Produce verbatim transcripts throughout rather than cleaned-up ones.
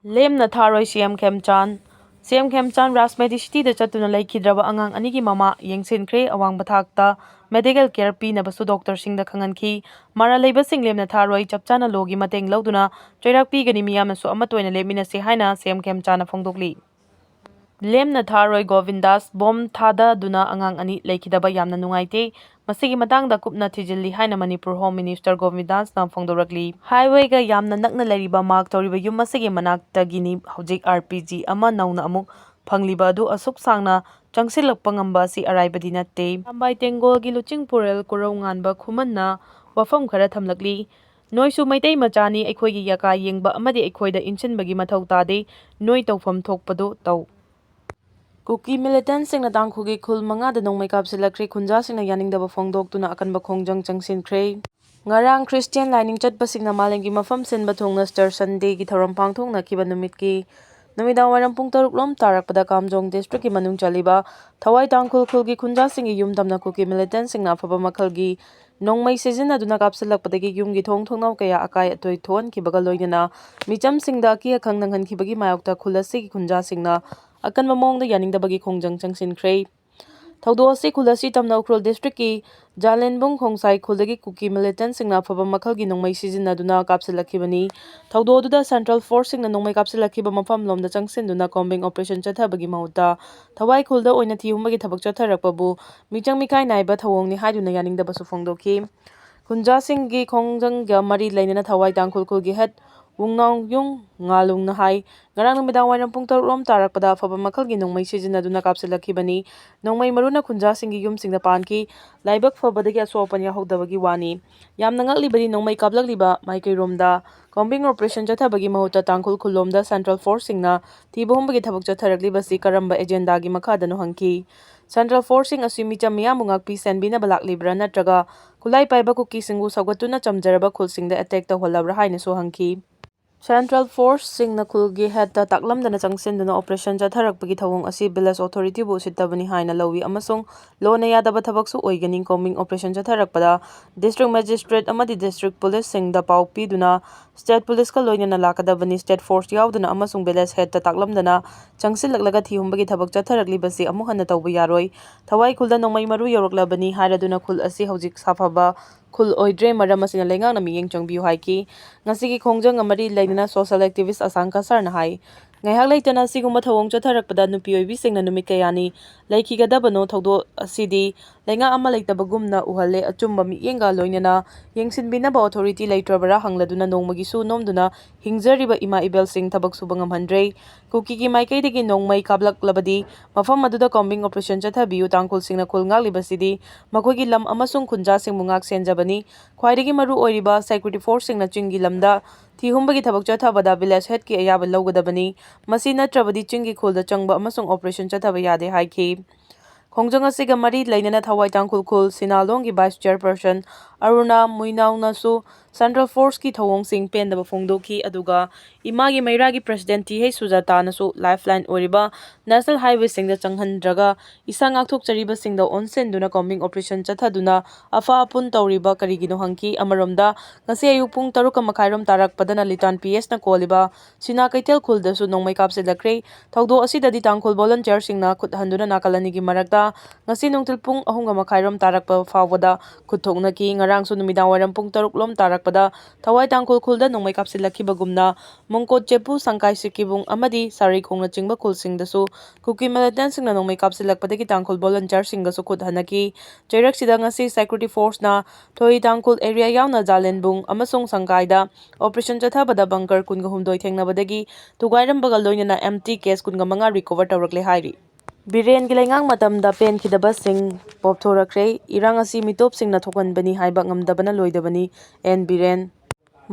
ꯂꯦꯝꯅ ꯊꯥꯔꯣꯏ ꯁꯤ ꯑꯦꯝ ꯈꯦꯝꯆꯥꯟ꯫ ꯁꯤ ꯑꯦꯝ ꯈꯦꯝꯆꯥꯟ ꯔꯥꯖꯃꯦꯗꯤ ꯁꯤꯇꯤꯗ ꯆꯠꯇꯨꯅ ꯂꯩꯈꯤꯗ꯭ꯔꯕ ꯑꯉꯥꯡ ꯑꯅꯤꯒꯤ ꯃꯃꯥ ꯌꯦꯡꯁꯤꯟꯈ꯭ꯔꯦ꯫ ꯑꯋꯥꯡꯕ ꯊꯥꯛꯇ ꯃꯦꯗꯤꯀꯦꯜ ꯀꯦꯌꯔ ꯄꯤꯅꯕꯁꯨ ꯗꯣꯛꯇꯔꯁꯤꯡꯗ ꯈꯪꯍꯟꯈꯤ꯫ ꯃꯔꯥꯜ ꯂꯩꯕꯁꯤꯡ ꯂꯦꯝꯅ ꯊꯥꯔꯣꯏ, ꯆꯞ ꯆꯥꯅ ꯂꯣꯒꯤ ꯃꯇꯦꯡ ꯂꯧꯗꯨꯅ ꯆꯩꯔꯥꯛ ꯄꯤꯒꯅꯤ, ꯃꯤꯌꯥꯝꯅꯁꯨ ꯑꯃꯠꯇ ꯑꯣꯏꯅ ꯂꯦꯞꯃꯤꯟꯅꯁꯤ ꯍꯥꯏꯅ ꯁꯤ ꯑꯦꯝ ꯈꯦꯝꯆꯥꯟꯅ ꯐꯣꯡꯗꯣꯛꯂꯤ꯫ ꯂꯦꯝꯅ ꯊꯥꯔꯣꯏ ꯒꯣꯕꯤꯟꯗꯥꯁ ꯕꯣꯝ ꯊꯥꯗꯗꯨꯅ ꯑꯉꯥꯡ ꯑꯅꯤ ꯂꯩꯈꯤꯗꯕ ꯌꯥꯝꯅ ꯅꯨꯡꯉꯥꯏꯇꯦ꯫ ꯃꯁꯤꯒꯤ ꯃꯇꯥꯡꯗ ꯀꯨꯞꯅ ꯊꯤꯖꯤꯜꯂꯤ ꯍꯥꯏꯅ ꯃꯅꯤꯄꯨꯔ ꯍꯣꯝ ꯃꯤꯅꯤꯁꯇꯔ ꯒꯣꯕꯤꯟꯗꯥꯁꯅ ꯐꯣꯡꯗꯣꯔꯛꯂꯤ꯫ ꯍꯥꯏꯋꯦꯒ ꯌꯥꯝꯅ ꯅꯛꯅ ꯂꯩꯔꯤꯕ ꯃꯥꯔꯛ ꯇꯧꯔꯤꯕ ꯌꯨꯝ ꯑꯁꯤꯒꯤ ꯃꯅꯥꯛꯇꯒꯤꯅꯤ ꯍꯧꯖꯤꯛ ꯑꯥꯔ ꯄꯤ ꯖꯤ ꯑꯃ ꯅꯧꯅ ꯑꯃꯨꯛ ꯐꯪꯂꯤꯕ ꯑꯗꯨ꯫ ꯑꯁꯨꯛ ꯁꯥꯡꯅ ꯆꯪꯁꯤꯜꯂꯛꯄ ꯉꯝꯕ ꯑꯁꯤ ꯑꯔꯥꯏꯕꯗꯤ ꯅꯠꯇꯦ꯫ ꯂꯝꯕꯥꯏ ꯇꯦꯡꯒꯣꯜꯒꯤ ꯂꯨꯆꯤꯡꯄꯨꯔꯦꯜ ꯀꯣꯔꯧꯉꯥꯟꯕ ꯈꯨꯃꯟꯅ ꯋꯥꯐꯝ ꯈꯔ ꯊꯝꯂꯛꯂꯤ꯫ ꯅꯣꯏꯁꯨ ꯃꯩꯇꯩ ꯃꯆꯥꯅꯤ, ꯑꯩꯈꯣꯏꯒꯤ ꯌꯀꯥ ꯌꯦꯡꯕ ꯑꯃꯗꯤ ꯑꯩꯈꯣꯏꯗ ꯏꯟꯁꯤꯟꯕꯒꯤ ꯃꯊꯧ ꯇꯥꯗꯦ꯫ ꯅꯣꯏ ꯇꯧꯐꯝ ꯊꯣꯛꯄꯗꯨ ꯇꯧ꯫ ꯀꯨꯀꯤ ꯃꯤꯂꯤꯇꯦꯟꯠꯁꯤꯡꯅ ꯇꯥꯡꯈꯨꯜꯒꯤ ꯈꯨꯜ ꯃꯉꯥꯗ ꯅꯣꯡꯃꯩ ꯀꯥꯞꯁꯤꯜꯂꯛꯈ꯭ꯔꯦ꯫ ꯈꯨꯟꯖꯥꯁꯤꯡꯅ ꯌꯥꯅꯤꯡꯗꯕ ꯐꯣꯡꯗꯣꯛꯇꯨꯅ ꯑꯀꯟꯕ ꯈꯣꯡꯖꯪ ꯆꯪꯁꯤꯟꯈ꯭ꯔꯦ꯫ ꯉꯔꯥꯡ ꯈ꯭ꯔꯤꯁꯇꯤꯌꯥꯟ ꯂꯥꯏꯅꯤꯡ ꯆꯠꯄꯁꯤꯡꯅ ꯃꯥꯂꯦꯝꯒꯤ ꯃꯐꯝ ꯁꯤꯟꯕ ꯊꯨꯡꯅ ꯏꯁꯇꯔ ꯁꯟꯗꯦꯒꯤ ꯊꯧꯔꯝ ꯄꯥꯡꯊꯣꯛꯅꯈꯤꯕ ꯅꯨꯃꯤꯠꯀꯤ ꯅꯨꯃꯤꯗꯥꯡ ꯋꯥꯏꯔꯝ ꯄꯨꯡ ꯇꯔꯨꯛ ꯂꯣꯝ ꯇꯥꯔꯛꯄꯗ ꯀꯥꯝꯖꯣꯡ ꯗꯤꯁꯇ꯭ꯔꯤꯛꯀꯤ ꯃꯅꯨꯡ ꯆꯜꯂꯤꯕ ꯊꯋꯥꯏ ꯇꯥꯡꯈꯨꯜ ꯈꯨꯜꯒꯤ ꯈꯨꯟꯖꯥꯁꯤꯡꯒꯤ ꯌꯨꯝ ꯊꯝꯅ ꯀꯨꯀꯤ ꯃꯤꯂꯤꯇꯦꯟꯠꯁꯤꯡꯅ ꯑꯐꯕ ꯃꯈꯜꯒꯤ ꯅꯣꯡꯃꯩ ꯁꯤꯖꯤꯟꯅꯗꯨꯅ ꯀꯥꯞꯁꯤꯜꯂꯛꯄꯗꯒꯤ ꯌꯨꯝꯒꯤ ꯊꯣꯡ ꯊꯣꯡꯅꯥꯎ ꯀꯌꯥ ꯑꯀꯥꯏ ꯑꯇꯣꯏ ꯊꯣꯛꯍꯟꯈꯤꯕꯒ ꯂꯣꯏꯅꯅ ꯃꯤꯆꯝꯁꯤꯡꯗ ꯑꯀꯤ ꯑꯈꯪ ꯅꯪꯍꯟꯈꯤꯕꯒꯤ ꯃꯥꯌꯣꯛꯇ ꯈꯨꯜ ꯑꯁꯤꯒꯤ ꯈꯨꯟꯖꯥꯁꯤꯡꯅ ꯑꯀꯟꯕ ꯃꯑꯣꯡꯗ ꯌꯥꯅꯤꯡꯗꯕꯒꯤ ꯈꯣꯡꯖꯪ ꯆꯪꯁꯤꯟꯈ꯭ꯔꯦ꯫ ꯊꯧꯗꯣꯛ ꯑꯁꯤ ꯈꯨꯜ ꯑꯁꯤ ꯇꯝꯅ ꯎꯈ꯭ꯔꯨꯜ ꯗꯤꯁꯇ꯭ꯔꯤꯛꯀꯤ ꯖꯥꯂꯦꯟꯕꯨꯡ ꯈꯣꯡꯁꯥꯏ ꯈꯨꯜꯗꯒꯤ ꯀꯨꯀꯤ ꯃꯤꯂꯤꯇꯦꯟꯠꯁꯤꯡꯅ ꯑꯐꯕ ꯃꯈꯜꯒꯤ ꯅꯣꯡꯃꯩ ꯁꯤꯖꯤꯟꯅꯗꯨꯅ ꯀꯥꯞꯁꯤꯜꯂꯛꯈꯤꯕꯅꯤ꯫ ꯊꯧꯗꯣꯛ ꯑꯗꯨꯗ ꯁꯦꯟꯇ꯭ꯔꯦꯜ ꯐꯣꯔꯁꯁꯤꯡꯅ ꯅꯣꯡꯃꯩ ꯀꯥꯞꯁꯤꯜꯂꯛꯈꯤꯕ ꯃꯐꯝꯂꯣꯝꯗ ꯆꯪꯁꯤꯟꯗꯨꯅ ꯀꯣꯝꯕꯤꯡ ꯑꯣꯄꯔꯦꯁꯟ ꯆꯠꯊꯕꯒꯤ ꯃꯍꯨꯠꯇ ꯊꯋꯥꯏ ꯈꯨꯜꯗ ꯑꯣꯏꯅ ꯊꯤ ꯍꯨꯝꯕꯒꯤ ꯊꯕꯛ ꯆꯠꯊꯔꯛꯄꯕꯨ ꯃꯤꯆꯪ ꯃꯤꯈꯥꯏ ꯅꯥꯏꯕ ꯊꯧꯑꯣꯡꯅꯤ ꯍꯥꯏꯗꯨꯅ ꯌꯥꯅꯤꯡꯗꯕꯁꯨ ꯐꯣꯡꯗꯣꯛꯈꯤ꯫ ꯈꯨꯟꯖꯥꯁꯤꯡꯒꯤ ꯈꯣꯡꯖꯪꯒ ꯃꯔꯤ ꯂꯩꯅꯅ ꯊꯋꯥꯏ ꯇꯥꯡꯈꯨꯜ ꯈꯨꯜꯒꯤ ꯍꯦꯠ ꯋꯨꯡꯅꯥꯎꯌꯨꯡ ꯉꯥꯂꯨꯡꯅ ꯍꯥꯏ, ꯉꯔꯥꯡ ꯅꯨꯃꯤꯗꯥꯡ ꯋꯥꯏꯔꯝ ꯄꯨꯡ ꯇꯔꯨꯛ ꯂꯣꯝ ꯇꯥꯔꯛꯄꯗ ꯑꯐꯕ ꯃꯈꯜꯒꯤ ꯅꯣꯡꯃꯩ ꯁꯤꯖꯤꯟꯅꯗꯨꯅ ꯀꯥꯞꯁꯤꯜꯂꯛꯈꯤꯕꯅꯤ꯫ ꯅꯣꯡꯃꯩ ꯃꯔꯨꯅ ꯈꯨꯟꯖꯥꯁꯤꯡꯒꯤ ꯌꯨꯝꯁꯤꯡꯗ ꯄꯥꯟꯈꯤ꯫ ꯂꯥꯏꯕꯛ ꯐꯕꯗꯒꯤ ꯑꯁꯣꯛ ꯑꯄꯟ ꯌꯥꯎꯍꯧꯗꯕꯒꯤ ꯋꯥꯅꯤ꯫ ꯌꯥꯝꯅ ꯉꯛꯂꯤꯕꯗꯤ ꯅꯣꯡꯃꯩ ꯀꯥꯞꯂꯛꯂꯤꯕ ꯃꯥꯏꯀꯩꯔꯣꯝꯗ ꯀꯣꯝꯕꯤꯡ ꯑꯣꯄꯔꯦꯁꯟ ꯆꯠꯊꯕꯒꯤ ꯃꯍꯨꯠꯇ ꯇꯥꯡꯈꯨꯜ ꯈꯨꯜꯂꯣꯝꯗ ꯁꯦꯟꯇ꯭ꯔꯦꯜ ꯐꯣꯔꯁꯁꯤꯡꯅ ꯊꯤꯕ ꯍꯨꯝꯕꯒꯤ ꯊꯕꯛ ꯆꯠꯊꯔꯛꯂꯤꯕꯁꯤ ꯀꯔꯝꯕ ꯑꯦꯖꯦꯟꯗꯥꯒꯤ ꯃꯈꯥꯗꯅꯣ ꯍꯪꯈꯤ꯫ ꯁꯦꯟꯇ꯭ꯔꯦꯜ ꯐꯣꯔꯁꯁꯤꯡ ꯑꯁꯤ ꯃꯤꯆꯝ ꯃꯤꯌꯥꯝꯕꯨ ꯉꯥꯛꯄꯤ ꯁꯦꯟꯕꯤꯅꯕ ꯂꯥꯛꯂꯤꯕ꯭ꯔꯥ ꯅꯠꯇ꯭ꯔꯒ ꯈꯨꯠꯂꯥꯏ ꯄꯥꯏꯕ ꯀꯨꯀꯤꯁꯤꯡꯕꯨ ꯁꯧꯒꯠꯇꯨꯅ ꯆꯝꯖꯔꯕ ꯈꯨꯜꯁꯤꯡꯗ ꯑꯦꯇꯦꯛ ꯇꯧꯍꯜꯂꯕ꯭ꯔꯥ ꯍꯥꯏꯅꯁꯨ ꯍꯪꯈꯤ꯫ Central Forceꯁꯤꯡꯅ ꯈꯨꯜꯒꯤ ꯍꯦꯠꯇ ꯇꯥꯛꯂꯝꯗꯅ ꯆꯪꯁꯤꯟꯗꯨꯅ operation ꯆꯠꯊꯔꯛꯄꯒꯤ ꯊꯧꯑꯣꯡ ꯑꯁꯤ village authorityꯕꯨ ꯎꯁꯤꯠꯇꯕꯅꯤ ꯍꯥꯏꯅ ꯂꯧꯏ ꯑꯃꯁꯨꯡ ꯂꯣꯅ ꯌꯥꯗꯕ ꯊꯕꯛꯁꯨ ꯑꯣꯏꯒꯅꯤ꯫ Combing operation ꯆꯠꯊꯔꯛꯄꯗ district magistrate ꯑꯃꯗꯤ district policeꯁꯤꯡꯗ ꯄꯥꯎ ꯄꯤꯗꯨꯅ state policeꯀ ꯂꯣꯏꯅꯅ ꯂꯥꯛꯀꯗꯕꯅꯤ꯫ State force ꯌꯥꯎꯗꯅ ꯑꯃꯁꯨꯡ village headꯇ ꯇꯥꯛꯂꯝꯗꯅ ꯆꯪꯁꯤꯜꯂꯛꯂꯒ ꯊꯤꯍꯨꯝꯕꯒꯤ ꯊꯕꯛ ꯆꯠꯊꯔꯛꯂꯤꯕꯁꯤ ꯑꯃꯨꯛ ꯍꯟꯅ ꯇꯧꯕ ꯌꯥꯔꯣꯏ꯫ ꯊꯋꯥꯏ ꯈꯨꯜꯗ ꯅꯣꯡꯃꯩ ꯃꯔꯨ ꯌꯧꯔꯛꯂꯕꯅꯤ ꯍꯥꯏꯔꯗꯨꯅ ꯈꯨꯜ ꯑꯁꯤ ꯍꯧꯖꯤꯛ ꯁꯥꯐꯕ ꯈꯨꯜ ꯑꯣꯏꯗ꯭ꯔꯦ, ꯃꯔꯝ ꯑꯁꯤꯅ ꯂꯩꯉꯥꯛꯅ ꯃꯤꯠꯌꯦꯡ ꯆꯪꯕꯤꯌꯨ ꯍꯥꯏꯈꯤ꯫ ꯉꯁꯤꯒꯤ ꯈꯣꯡꯖꯪꯒ ꯃꯔꯤ ꯂꯩꯅꯅ social activist ꯑꯁꯥꯡ ꯀꯁꯔꯅ ꯍꯥꯏ, ꯉꯥꯏꯍꯥꯛ ꯂꯩꯇꯅ ꯑꯁꯤꯒꯨꯝꯕ ꯊꯧꯑꯣꯡ ꯆꯠꯊꯔꯛꯄꯗ ꯅꯨꯄꯤ ꯑꯣꯏꯕꯤꯁꯤꯡꯅ ꯅꯨꯃꯤꯠ ꯀꯌꯥꯅꯤ ꯂꯩꯈꯤꯒꯗꯕꯅꯣ? ꯊꯧꯗꯣꯛ ꯑꯁꯤꯗꯤ ꯂꯩꯉꯥꯛ ꯑꯃ ꯂꯩꯇꯕꯒꯨꯝꯅ ꯎꯍꯜꯂꯦ꯫ ꯑꯆꯨꯝꯕ ꯃꯤꯠꯌꯦꯡꯒ ꯂꯣꯏꯅꯅ ꯌꯦꯡꯁꯤꯟꯕꯤꯅꯕ authority ꯂꯩꯇ꯭ꯔꯕꯔꯥ ꯍꯪꯂꯗꯨꯅ ꯅꯣꯡꯃꯒꯤ ꯁꯨ ꯅꯣꯝꯗꯨꯅ ꯍꯤꯡꯖꯔꯤꯕ ꯏꯃꯥ ꯏꯕꯦꯜꯁꯤꯡ ꯊꯕꯛ ꯁꯨꯕ ꯉꯝꯍꯟꯗ꯭ꯔꯦ꯫ ꯀꯨꯀꯤꯒꯤ ꯃꯥꯏꯀꯩꯗꯒꯤ ꯅꯣꯡꯃꯩ ꯀꯥꯞꯂꯛꯂꯕꯗꯤ ꯃꯐꯝ ꯑꯗꯨꯗ combing operation ꯆꯠꯊꯕꯤꯌꯨ꯫ ꯇꯥꯡꯈꯨꯜꯁꯤꯡꯅ ꯈꯨꯜ ꯉꯥꯛꯂꯤꯕꯁꯤꯗꯤ ꯃꯈꯣꯏꯒꯤ ꯂꯝ ꯑꯃꯁꯨꯡ ꯈꯨꯟꯖꯥꯁꯤꯡꯕꯨ ꯉꯥꯛ ꯁꯦꯟꯖꯕꯅꯤ꯫ ꯈ꯭ꯋꯥꯏꯗꯒꯤ ꯃꯔꯨ ꯑꯣꯏꯔꯤꯕ security forceꯁꯤꯡꯅ ꯆꯤꯡꯒꯤ ꯂꯝꯗ ꯊꯤꯍꯨꯝꯕꯒꯤ ꯊꯕꯛ ꯆꯠꯊꯕꯗ village headꯀꯤ ꯑꯌꯥꯕ ꯂꯧꯒꯗꯕꯅꯤ꯫ ꯃꯁꯤ ꯅꯠꯇ꯭ꯔꯕꯗꯤ ꯆꯤꯡꯒꯤ ꯈꯨꯜꯗ ꯆꯪꯕ ꯑꯃꯁꯨꯡ operation ꯆꯠꯊꯕ ꯌꯥꯗꯦ ꯍꯥꯏꯈꯤ꯫ ꯈꯣꯡꯖꯪ ꯑꯁꯤꯒ ꯃꯔꯤ ꯂꯩꯅꯅ ꯊꯋꯥꯏ ꯇꯥꯡꯈꯨꯜ ꯈꯨꯜ ꯁꯤꯅꯥꯂꯣꯡꯒꯤ vice chairperson ꯑꯔꯨꯅꯥ ꯃꯨꯏꯅꯥꯎꯅꯁꯨ Central Forceꯀꯤ ꯊꯧꯑꯣꯡꯁꯤꯡ ꯄꯦꯟꯗꯕ ꯐꯣꯡꯗꯣꯛꯈꯤ꯫ ꯑꯗꯨꯒ ꯏꯃꯥꯒꯤ ꯃꯩꯔꯥꯒꯤ president ꯇꯤ ꯍꯩꯆ ꯁꯨꯖꯥꯇꯥꯅꯁꯨ lifeline ꯑꯣꯏꯔꯤꯕ national highwayꯁꯤꯡꯗ ꯆꯪꯍꯟꯗ꯭ꯔꯒ ꯏꯁꯥ ꯉꯥꯛꯊꯣꯛꯆꯔꯤꯕꯁꯤꯡꯗ ꯑꯣꯟꯁꯤꯟꯗꯨꯅ combing operation ꯆꯠꯊꯗꯨꯅ ꯑꯐ ꯑꯄꯨꯟ ꯇꯧꯔꯤꯕ ꯀꯔꯤꯒꯤꯅꯣ ꯍꯪꯈꯤ꯫ ꯑꯃꯔꯣꯝꯗ ꯉꯁꯤ ꯑꯌꯨꯛ ꯄꯨꯡ ꯇꯔꯨꯛꯀ ꯃꯈꯥꯏꯔꯣꯝ ꯇꯥꯔꯛꯄꯗꯅ ꯂꯤꯇꯥꯟ ꯄꯤ ꯑꯦꯁꯅ ꯀꯣꯜꯂꯤꯕ ꯁꯤꯅꯥ ꯀꯩꯊꯦꯜ ꯈꯨꯜꯗꯁꯨ ꯅꯣꯡꯃꯩ ꯀꯥꯞꯁꯤꯜꯂꯛꯈ꯭ꯔꯦ꯫ ꯊꯧꯗꯣꯛ ꯑꯁꯤꯗꯗꯤ ꯇꯥꯡꯈꯨꯜ volunteerꯁꯤꯡꯅ ꯈꯨꯠ ꯍꯟꯗꯨꯅ ꯅꯥꯀꯜ ꯑꯅꯤꯒꯤ ꯃꯔꯛꯇ ꯉꯁꯤ ꯅꯨꯡꯊꯤꯜ ꯄꯨꯡ ꯑꯍꯨꯝꯒ ꯃꯈꯥꯏꯔꯣꯝ ꯇꯥꯔꯛꯄ ꯐꯥꯎꯕꯗ ꯈꯨꯠ ꯊꯣꯛꯅꯈꯤ꯫ ꯉꯔꯥꯡꯁꯨ ꯅꯨꯃꯤꯗꯥꯡ ꯋꯥꯏꯔꯝ ꯄꯨꯡ ꯇꯔꯨꯛ ꯂꯣꯝ ꯇꯥꯔꯛꯄꯗ ꯊꯋꯥꯏ ꯇꯥꯡꯈꯨꯜ ꯈꯨꯜꯗ ꯅꯣꯡꯃꯩ ꯀꯥꯞꯁꯤꯜꯂꯛꯈꯤꯕꯒꯨꯝꯅ ꯃꯣꯡꯀꯣꯠ ꯆꯦꯄꯨ, ꯁꯪꯀꯥꯏ ꯁꯤꯀꯤꯕꯨꯡ ꯑꯃꯗꯤ ꯁꯥꯔꯩꯈꯣꯡꯅꯆꯤꯡꯕ ꯈꯨꯜꯁꯤꯡꯗꯁꯨ ꯀꯨꯀꯤ militantꯁꯤꯡꯅ ꯅꯣꯡꯃꯩ ꯀꯥꯞꯁꯤꯜꯂꯛꯄꯗꯒꯤ ꯇꯥꯡꯈꯨꯜ volunteerꯁꯤꯡꯒꯁꯨ ꯈꯨꯠ ꯍꯟꯅꯈꯤ꯫ ꯆꯩꯔꯛꯁꯤꯗ ꯉꯁꯤ security forceꯅ ꯊꯣꯏ ꯇꯥꯡꯈꯨꯜ area ꯌꯥꯎꯅ ꯖꯥꯂꯦꯟꯕꯨꯡ ꯑꯃꯁꯨꯡ ꯁꯪꯀꯥꯏꯗ operation ꯆꯠꯊꯕꯗ bunker ꯀꯨꯟꯒ ꯍꯨꯝꯗꯣꯏ ꯊꯦꯡꯅꯕꯗꯒꯤ ꯊꯨꯒꯥꯏꯔꯝꯕꯒ ꯂꯣꯏꯅꯅ empty case ꯀꯨꯟꯒ ꯃꯉꯥ recover ꯇꯧꯔꯛꯂꯦ ꯍꯥꯏꯔꯤ꯫ ꯕꯤꯔꯦꯟꯒꯤ ꯂꯩꯉꯥꯛ ꯃꯇꯝꯗ ꯄꯦꯟꯈꯤꯗꯕꯁꯤꯡ ꯄꯣꯞꯊꯣꯔꯛꯈ꯭ꯔꯦ꯫ ꯏꯔꯥꯡ ꯑꯁꯤ ꯃꯤꯇꯣꯞꯁꯤꯡꯅ ꯊꯣꯛꯍꯟꯕꯅꯤ ꯍꯥꯏꯕ ꯉꯝꯗꯕꯅ ꯂꯣꯏꯗꯕꯅꯤ꯫ ꯑꯦꯟ ꯕꯤꯔꯦꯟ꯫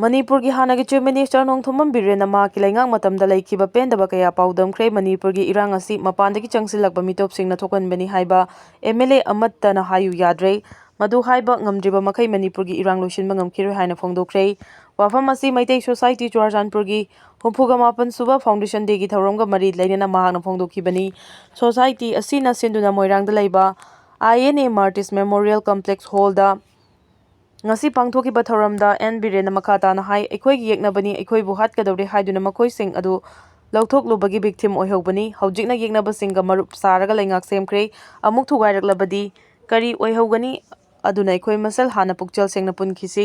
ꯃꯅꯤꯄꯨꯔꯒꯤ ꯍꯥꯟꯅꯒꯤ Chief Minister ꯅꯣꯡꯊꯣꯝꯕꯝ ꯕꯤꯔꯦꯟꯅ ꯃꯍꯥꯛꯀꯤ ꯂꯩꯉꯥꯛ ꯃꯇꯝꯗ ꯂꯩꯈꯤꯕ ꯄꯦꯟꯗꯕ ꯀꯌꯥ ꯄꯥꯎꯗꯝꯈ꯭ꯔꯦ꯫ ꯃꯅꯤꯄꯨꯔꯒꯤ ꯏꯔꯥꯡ ꯑꯁꯤ ꯃꯄꯥꯟꯗꯒꯤ ꯆꯪꯁꯤꯜꯂꯛꯄ ꯃꯤꯇꯣꯞꯁꯤꯡꯅ ꯊꯣꯛꯍꯟꯕꯅꯤ ꯍꯥꯏꯕ ꯑꯦꯝ ꯑꯦꯜ ꯑꯦ ꯑꯃꯠꯇꯅ ꯍꯥꯏꯌꯨ ꯌꯥꯗ꯭ꯔꯦ꯫ ꯃꯗꯨ ꯍꯥꯏꯕ ꯉꯝꯗ꯭ꯔꯤꯕ ꯃꯈꯩ ꯃꯅꯤꯄꯨꯔꯒꯤ ꯏꯔꯥꯡ ꯂꯣꯏꯁꯤꯟꯕ ꯉꯝꯈꯤꯔꯣꯏ ꯍꯥꯏꯅ ꯐꯣꯡꯗꯣꯛꯈ꯭ꯔꯦ꯫ ꯋꯥꯐꯝ ꯑꯁꯤ ꯃꯩꯇꯩ ꯁꯣꯁꯥꯏꯇꯤ ꯆꯨꯔꯥꯆꯥꯟꯄꯨꯔꯒꯤ ꯍꯨꯝꯐꯨꯒ ꯃꯥꯄꯟ ꯁꯨꯕ Foundation Dayꯒꯤ ꯊꯧꯔꯝꯒ ꯃꯔꯤ ꯂꯩꯅꯅ ꯃꯍꯥꯛꯅ ꯐꯣꯡꯗꯣꯛꯈꯤꯕꯅꯤ꯫ ꯁꯣꯁꯥꯏꯇꯤ ꯑꯁꯤꯅ ꯁꯤꯟꯗꯨꯅ ꯃꯣꯏꯔꯥꯡꯗ ꯂꯩꯕ I N A Martyrs Memorial Complex Hallꯗ ꯉꯁꯤ ꯄꯥꯡꯊꯣꯛꯈꯤꯕ ꯊꯧꯔꯝꯗ ꯑꯦꯟ ꯕꯤꯔꯦꯟꯅ ꯃꯈꯥ ꯇꯥꯅ ꯍꯥꯏ, ꯑꯩꯈꯣꯏꯒꯤ ꯌꯦꯛꯅꯕꯅꯤ, ꯑꯩꯈꯣꯏꯕꯨ ꯍꯥꯠꯀꯗꯧꯔꯦ ꯍꯥꯏꯗꯨꯅ ꯃꯈꯣꯏꯁꯤꯡ ꯑꯗꯨ ꯂꯧꯊꯣꯛꯂꯨꯕꯒꯤ victim ꯑꯣꯏꯍꯧꯕꯅꯤ꯫ ꯍꯧꯖꯤꯛꯅ ꯌꯦꯛꯅꯕꯁꯤꯡꯒ ꯃꯔꯨꯞ ꯁꯥꯔꯒ ꯂꯩꯉꯥꯛ ꯁꯦꯝꯈ꯭ꯔꯦ꯫ ꯑꯃꯨꯛ ꯊꯨꯒꯥꯏꯔꯛꯂꯕꯗꯤ ꯀꯔꯤ ꯑꯣꯏꯍꯧꯒꯅꯤ? ꯑꯗꯨꯅ ꯑꯩꯈꯣꯏ ꯃꯁꯦꯜ ꯍꯥꯟꯅ ꯄꯨꯛꯆꯦꯜ ꯁꯦꯡꯅ ꯄꯨꯟꯈꯤꯁꯤ꯫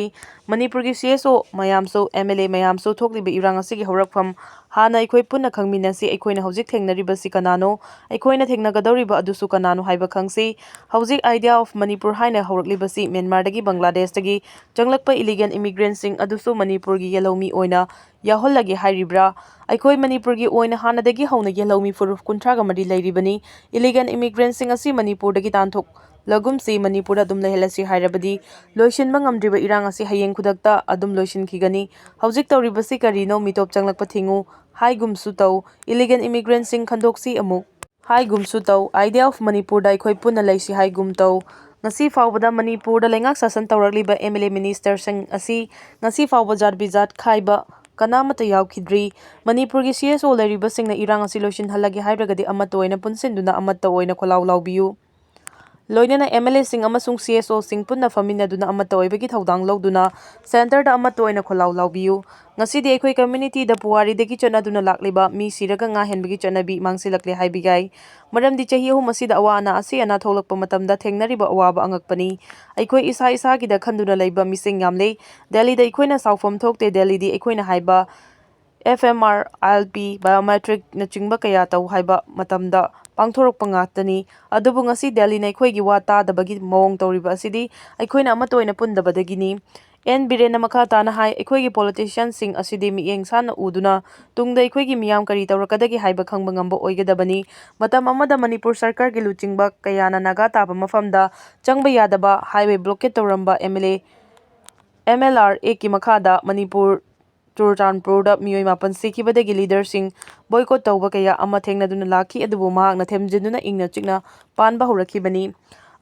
ꯃꯅꯤꯄꯨꯔꯒꯤ C S O ꯃꯌꯥꯝꯁꯨ, M L A ꯃꯌꯥꯝꯁꯨ ꯊꯣꯛꯂꯤꯕ ꯏꯔꯥꯡ ꯑꯁꯤꯒꯤ ꯍꯧꯔꯛꯐꯝ ꯍꯥꯟꯅ ꯑꯩꯈꯣꯏ ꯄꯨꯟꯅ ꯈꯪꯃꯤꯟꯅꯁꯤ꯫ ꯑꯩꯈꯣꯏꯅ ꯍꯧꯖꯤꯛ ꯊꯦꯡꯅꯔꯤꯕꯁꯤ ꯀꯅꯥꯅꯣ? ꯑꯩꯈꯣꯏꯅ ꯊꯦꯡꯅꯒꯗꯧꯔꯤꯕ ꯑꯗꯨꯁꯨ ꯀꯅꯥꯅꯣ ꯍꯥꯏꯕ ꯈꯪꯁꯤ꯫ ꯍꯧꯖꯤꯛ Idea of Manipur ꯍꯥꯏꯅ ꯍꯧꯔꯛꯂꯤꯕꯁꯤ ꯃ꯭ꯌꯥꯟꯃꯥꯔꯗꯒꯤ ꯕꯪꯒ꯭ꯂꯥꯗꯦꯁꯇꯒꯤ ꯆꯪꯂꯛꯄ illegal immigrantꯁꯤꯡ ꯑꯗꯨꯁꯨ ꯃꯅꯤꯄꯨꯔꯒꯤ ꯌꯦꯜꯍꯧꯃꯤ ꯑꯣꯏꯅ ꯌꯥꯎꯍꯜꯂꯒꯦ ꯍꯥꯏꯔꯤꯕ꯭ꯔꯥ? ꯑꯩꯈꯣꯏ ꯃꯅꯤꯄꯨꯔꯒꯤ ꯑꯣꯏꯅ ꯍꯥꯟꯅꯗꯒꯤ ꯍꯧꯅ ꯌꯦꯜꯍꯧꯃꯤ ꯐꯨꯔꯨꯞ ꯀꯨꯟꯊ꯭ꯔꯥꯒ ꯃꯔꯤ ꯂꯩꯔꯤꯕꯅꯤ꯫ Illegal immigrantꯁꯤꯡ ꯑꯁꯤ ꯃꯅꯤꯄꯨꯔꯗꯒꯤ ꯇꯥꯟꯊꯣꯛꯂꯒꯨꯝꯁꯤ, ꯃꯅꯤꯄꯨꯔꯗ ꯑꯗꯨꯝ ꯂꯩꯍꯜꯂꯁꯤ ꯍꯥꯏꯔꯕꯗꯤ ꯂꯣꯏꯁꯤꯟꯕ ꯉꯝꯗ꯭ꯔꯤꯕ ꯏꯔꯥꯡ ꯑꯁꯤ ꯍꯌꯦꯡ ꯈꯨꯗꯛꯇ ꯑꯗꯨꯝ ꯂꯣꯏꯁꯤꯟꯈꯤꯒꯅꯤ꯫ ꯍꯧꯖꯤꯛ ꯇꯧꯔꯤꯕꯁꯤ ꯀꯔꯤꯅꯣ? ꯃꯤꯇꯣꯞ ꯆꯪꯂꯛꯄ ꯊꯤꯡꯉꯨ ꯍꯥꯏꯒꯨꯝꯁꯨ ꯇꯧ, illegal immigrantꯁꯤꯡ ꯈꯟꯗꯣꯛꯁꯤ ꯑꯃꯨꯛ ꯍꯥꯏꯒꯨꯝꯁꯨ ꯇꯧ, Idea of Manipurꯗ ꯑꯩꯈꯣꯏ ꯄꯨꯟꯅ ꯂꯩꯁꯤ ꯍꯥꯏꯒꯨꯝ ꯇꯧ꯫ ꯉꯁꯤ ꯐꯥꯎꯕꯗ ꯃꯅꯤꯄꯨꯔꯗ ꯂꯩꯉꯥꯛ ꯁꯥꯁꯟ ꯇꯧꯔꯛꯂꯤꯕ M L A ministerꯁꯤꯡ ꯑꯁꯤ ꯉꯁꯤ ꯐꯥꯎꯕ ꯖꯥꯠ ꯕꯤꯖꯥꯠ ꯈꯥꯏꯕ ꯀꯅꯥꯃꯠꯇ ꯌꯥꯎꯈꯤꯗ꯭ꯔꯤ꯫ ꯃꯅꯤꯄꯨꯔꯒꯤ C S O ꯂꯩꯔꯤꯕꯁꯤꯡꯅ ꯏꯔꯥꯡ ꯑꯁꯤ ꯂꯣꯏꯁꯤꯟꯍꯜꯂꯒꯦ ꯍꯥꯏꯔꯒꯗꯤ ꯑꯃꯠꯇ ꯑꯣꯏꯅ ꯄꯨꯟꯁꯤꯟꯗꯨꯅ ꯑꯃꯠꯇ ꯑꯣꯏꯅ ꯈꯣꯜꯂꯥꯎ ꯂꯥꯎꯕꯤꯌꯨ꯫ ꯂꯣꯏꯅꯅ M L Aꯁꯤꯡ ꯑꯃꯁꯨꯡ C S Oꯁꯤꯡ ꯄꯨꯟꯅ ꯐꯝꯃꯤꯟꯅꯗꯨꯅ ꯑꯃꯠꯇ ꯑꯣꯏꯕꯒꯤ ꯊꯧꯗꯥꯡ ꯂꯧꯗꯨꯅ centreꯗ ꯑꯃꯠꯇ ꯑꯣꯏꯅ ꯈꯣꯜꯂꯥꯎ ꯂꯥꯎꯕꯤꯌꯨ꯫ ꯉꯁꯤꯗꯤ ꯑꯩꯈꯣꯏ communityꯗ ꯄꯨꯋꯥꯔꯤꯗꯒꯤ ꯆꯠꯅꯗꯨꯅ ꯂꯥꯛꯂꯤꯕ ꯃꯤ ꯁꯤꯔꯒ ꯉꯥ ꯍꯦꯟꯕꯒꯤ ꯆꯠꯅꯕꯤ ꯃꯥꯡꯁꯤꯜꯂꯛꯂꯦ ꯍꯥꯏꯕ ꯌꯥꯏ꯫ ꯃꯔꯝꯗꯤ ꯆꯍꯤ ꯑꯍꯨꯝ ꯑꯁꯤꯗ ꯑꯋꯥ ꯑꯅꯥ, ꯑꯁꯤ ꯑꯅꯥ ꯊꯣꯛꯂꯛꯄ ꯃꯇꯝꯗ ꯊꯦꯡꯅꯔꯤꯕ ꯑꯋꯥꯕ ꯑꯉꯛꯄꯅꯤ꯫ ꯑꯩꯈꯣꯏ ꯏꯁꯥ ꯏꯁꯥꯒꯤꯗ ꯈꯟꯗꯨꯅ ꯂꯩꯕ ꯃꯤꯁꯤꯡ ꯌꯥꯝꯂꯦ꯫ ꯗꯦꯜꯂꯤꯗ ꯑꯩꯈꯣꯏꯅ ꯁꯥꯎꯐꯝ ꯊꯣꯛꯇꯦ꯫ ꯗꯦꯜꯂꯤꯗꯤ ꯑꯩꯈꯣꯏꯅ ꯍꯥꯏꯕ F M R, I L P, biometricꯅꯆꯤꯡꯕ ꯀꯌꯥ ꯇꯧ ꯍꯥꯏꯕ ꯃꯇꯝꯗ ꯄꯥꯡꯊꯣꯔꯛꯄ ꯉꯥꯛꯇꯅꯤ꯫ ꯑꯗꯨꯕꯨ ꯉꯁꯤ ꯗꯦꯜꯂꯤꯅ ꯑꯩꯈꯣꯏꯒꯤ ꯋꯥ ꯇꯥꯗꯕꯒꯤ ꯃꯑꯣꯡ ꯇꯧꯔꯤꯕ ꯑꯁꯤꯗꯤ ꯑꯩꯈꯣꯏꯅ ꯑꯃꯠꯇ ꯑꯣꯏꯅ ꯄꯨꯟꯗꯕꯗꯒꯤꯅꯤ꯫ ꯑꯦꯟ ꯕꯤꯔꯦꯟꯅ ꯃꯈꯥ ꯇꯥꯅ ꯍꯥꯏ, ꯑꯩꯈꯣꯏꯒꯤ politicianꯁꯤꯡ ꯑꯁꯤꯗꯤ ꯃꯤꯠꯌꯦꯡ ꯁꯥꯟꯅ ꯎꯗꯨꯅ ꯇꯨꯡꯗ ꯑꯩꯈꯣꯏꯒꯤ ꯃꯤꯌꯥꯝ ꯀꯔꯤ ꯇꯧꯔꯛꯀꯗꯒꯦ ꯍꯥꯏꯕ ꯈꯪꯕ ꯉꯝꯕ ꯑꯣꯏꯒꯗꯕꯅꯤ꯫ ꯃꯇꯝ ꯑꯃꯗ ꯃꯅꯤꯄꯨꯔ ꯁꯔꯀꯥꯔꯒꯤ ꯂꯨꯆꯤꯡꯕ ꯀꯌꯥꯅ ꯅꯥꯒꯥ ꯇꯥꯕ ꯃꯐꯝꯗ ꯆꯪꯕ ꯌꯥꯗꯕ highway blockade ꯇꯧꯔꯝꯕ M L A, M L R Actꯀꯤ ꯃꯈꯥꯗ ꯃꯅꯤꯄꯨꯔ ꯆꯨꯔꯆꯥꯟꯄꯨꯔꯗ ꯃꯤꯑꯣꯏ ꯃꯥꯄꯟ ꯁꯤꯈꯤꯕꯗꯒꯤ leaderꯁꯤꯡ boycott ꯇꯧꯕ ꯀꯌꯥ ꯑꯃ ꯊꯦꯡꯅꯗꯨꯅ ꯂꯥꯛꯈꯤ, ꯑꯗꯨꯕꯨ ꯃꯍꯥꯛꯅ ꯊꯦꯝꯖꯤꯟꯗꯨꯅ ꯏꯪꯅ ꯆꯤꯛꯅ ꯄꯥꯟꯕ ꯍꯧꯔꯛꯈꯤꯕꯅꯤ꯫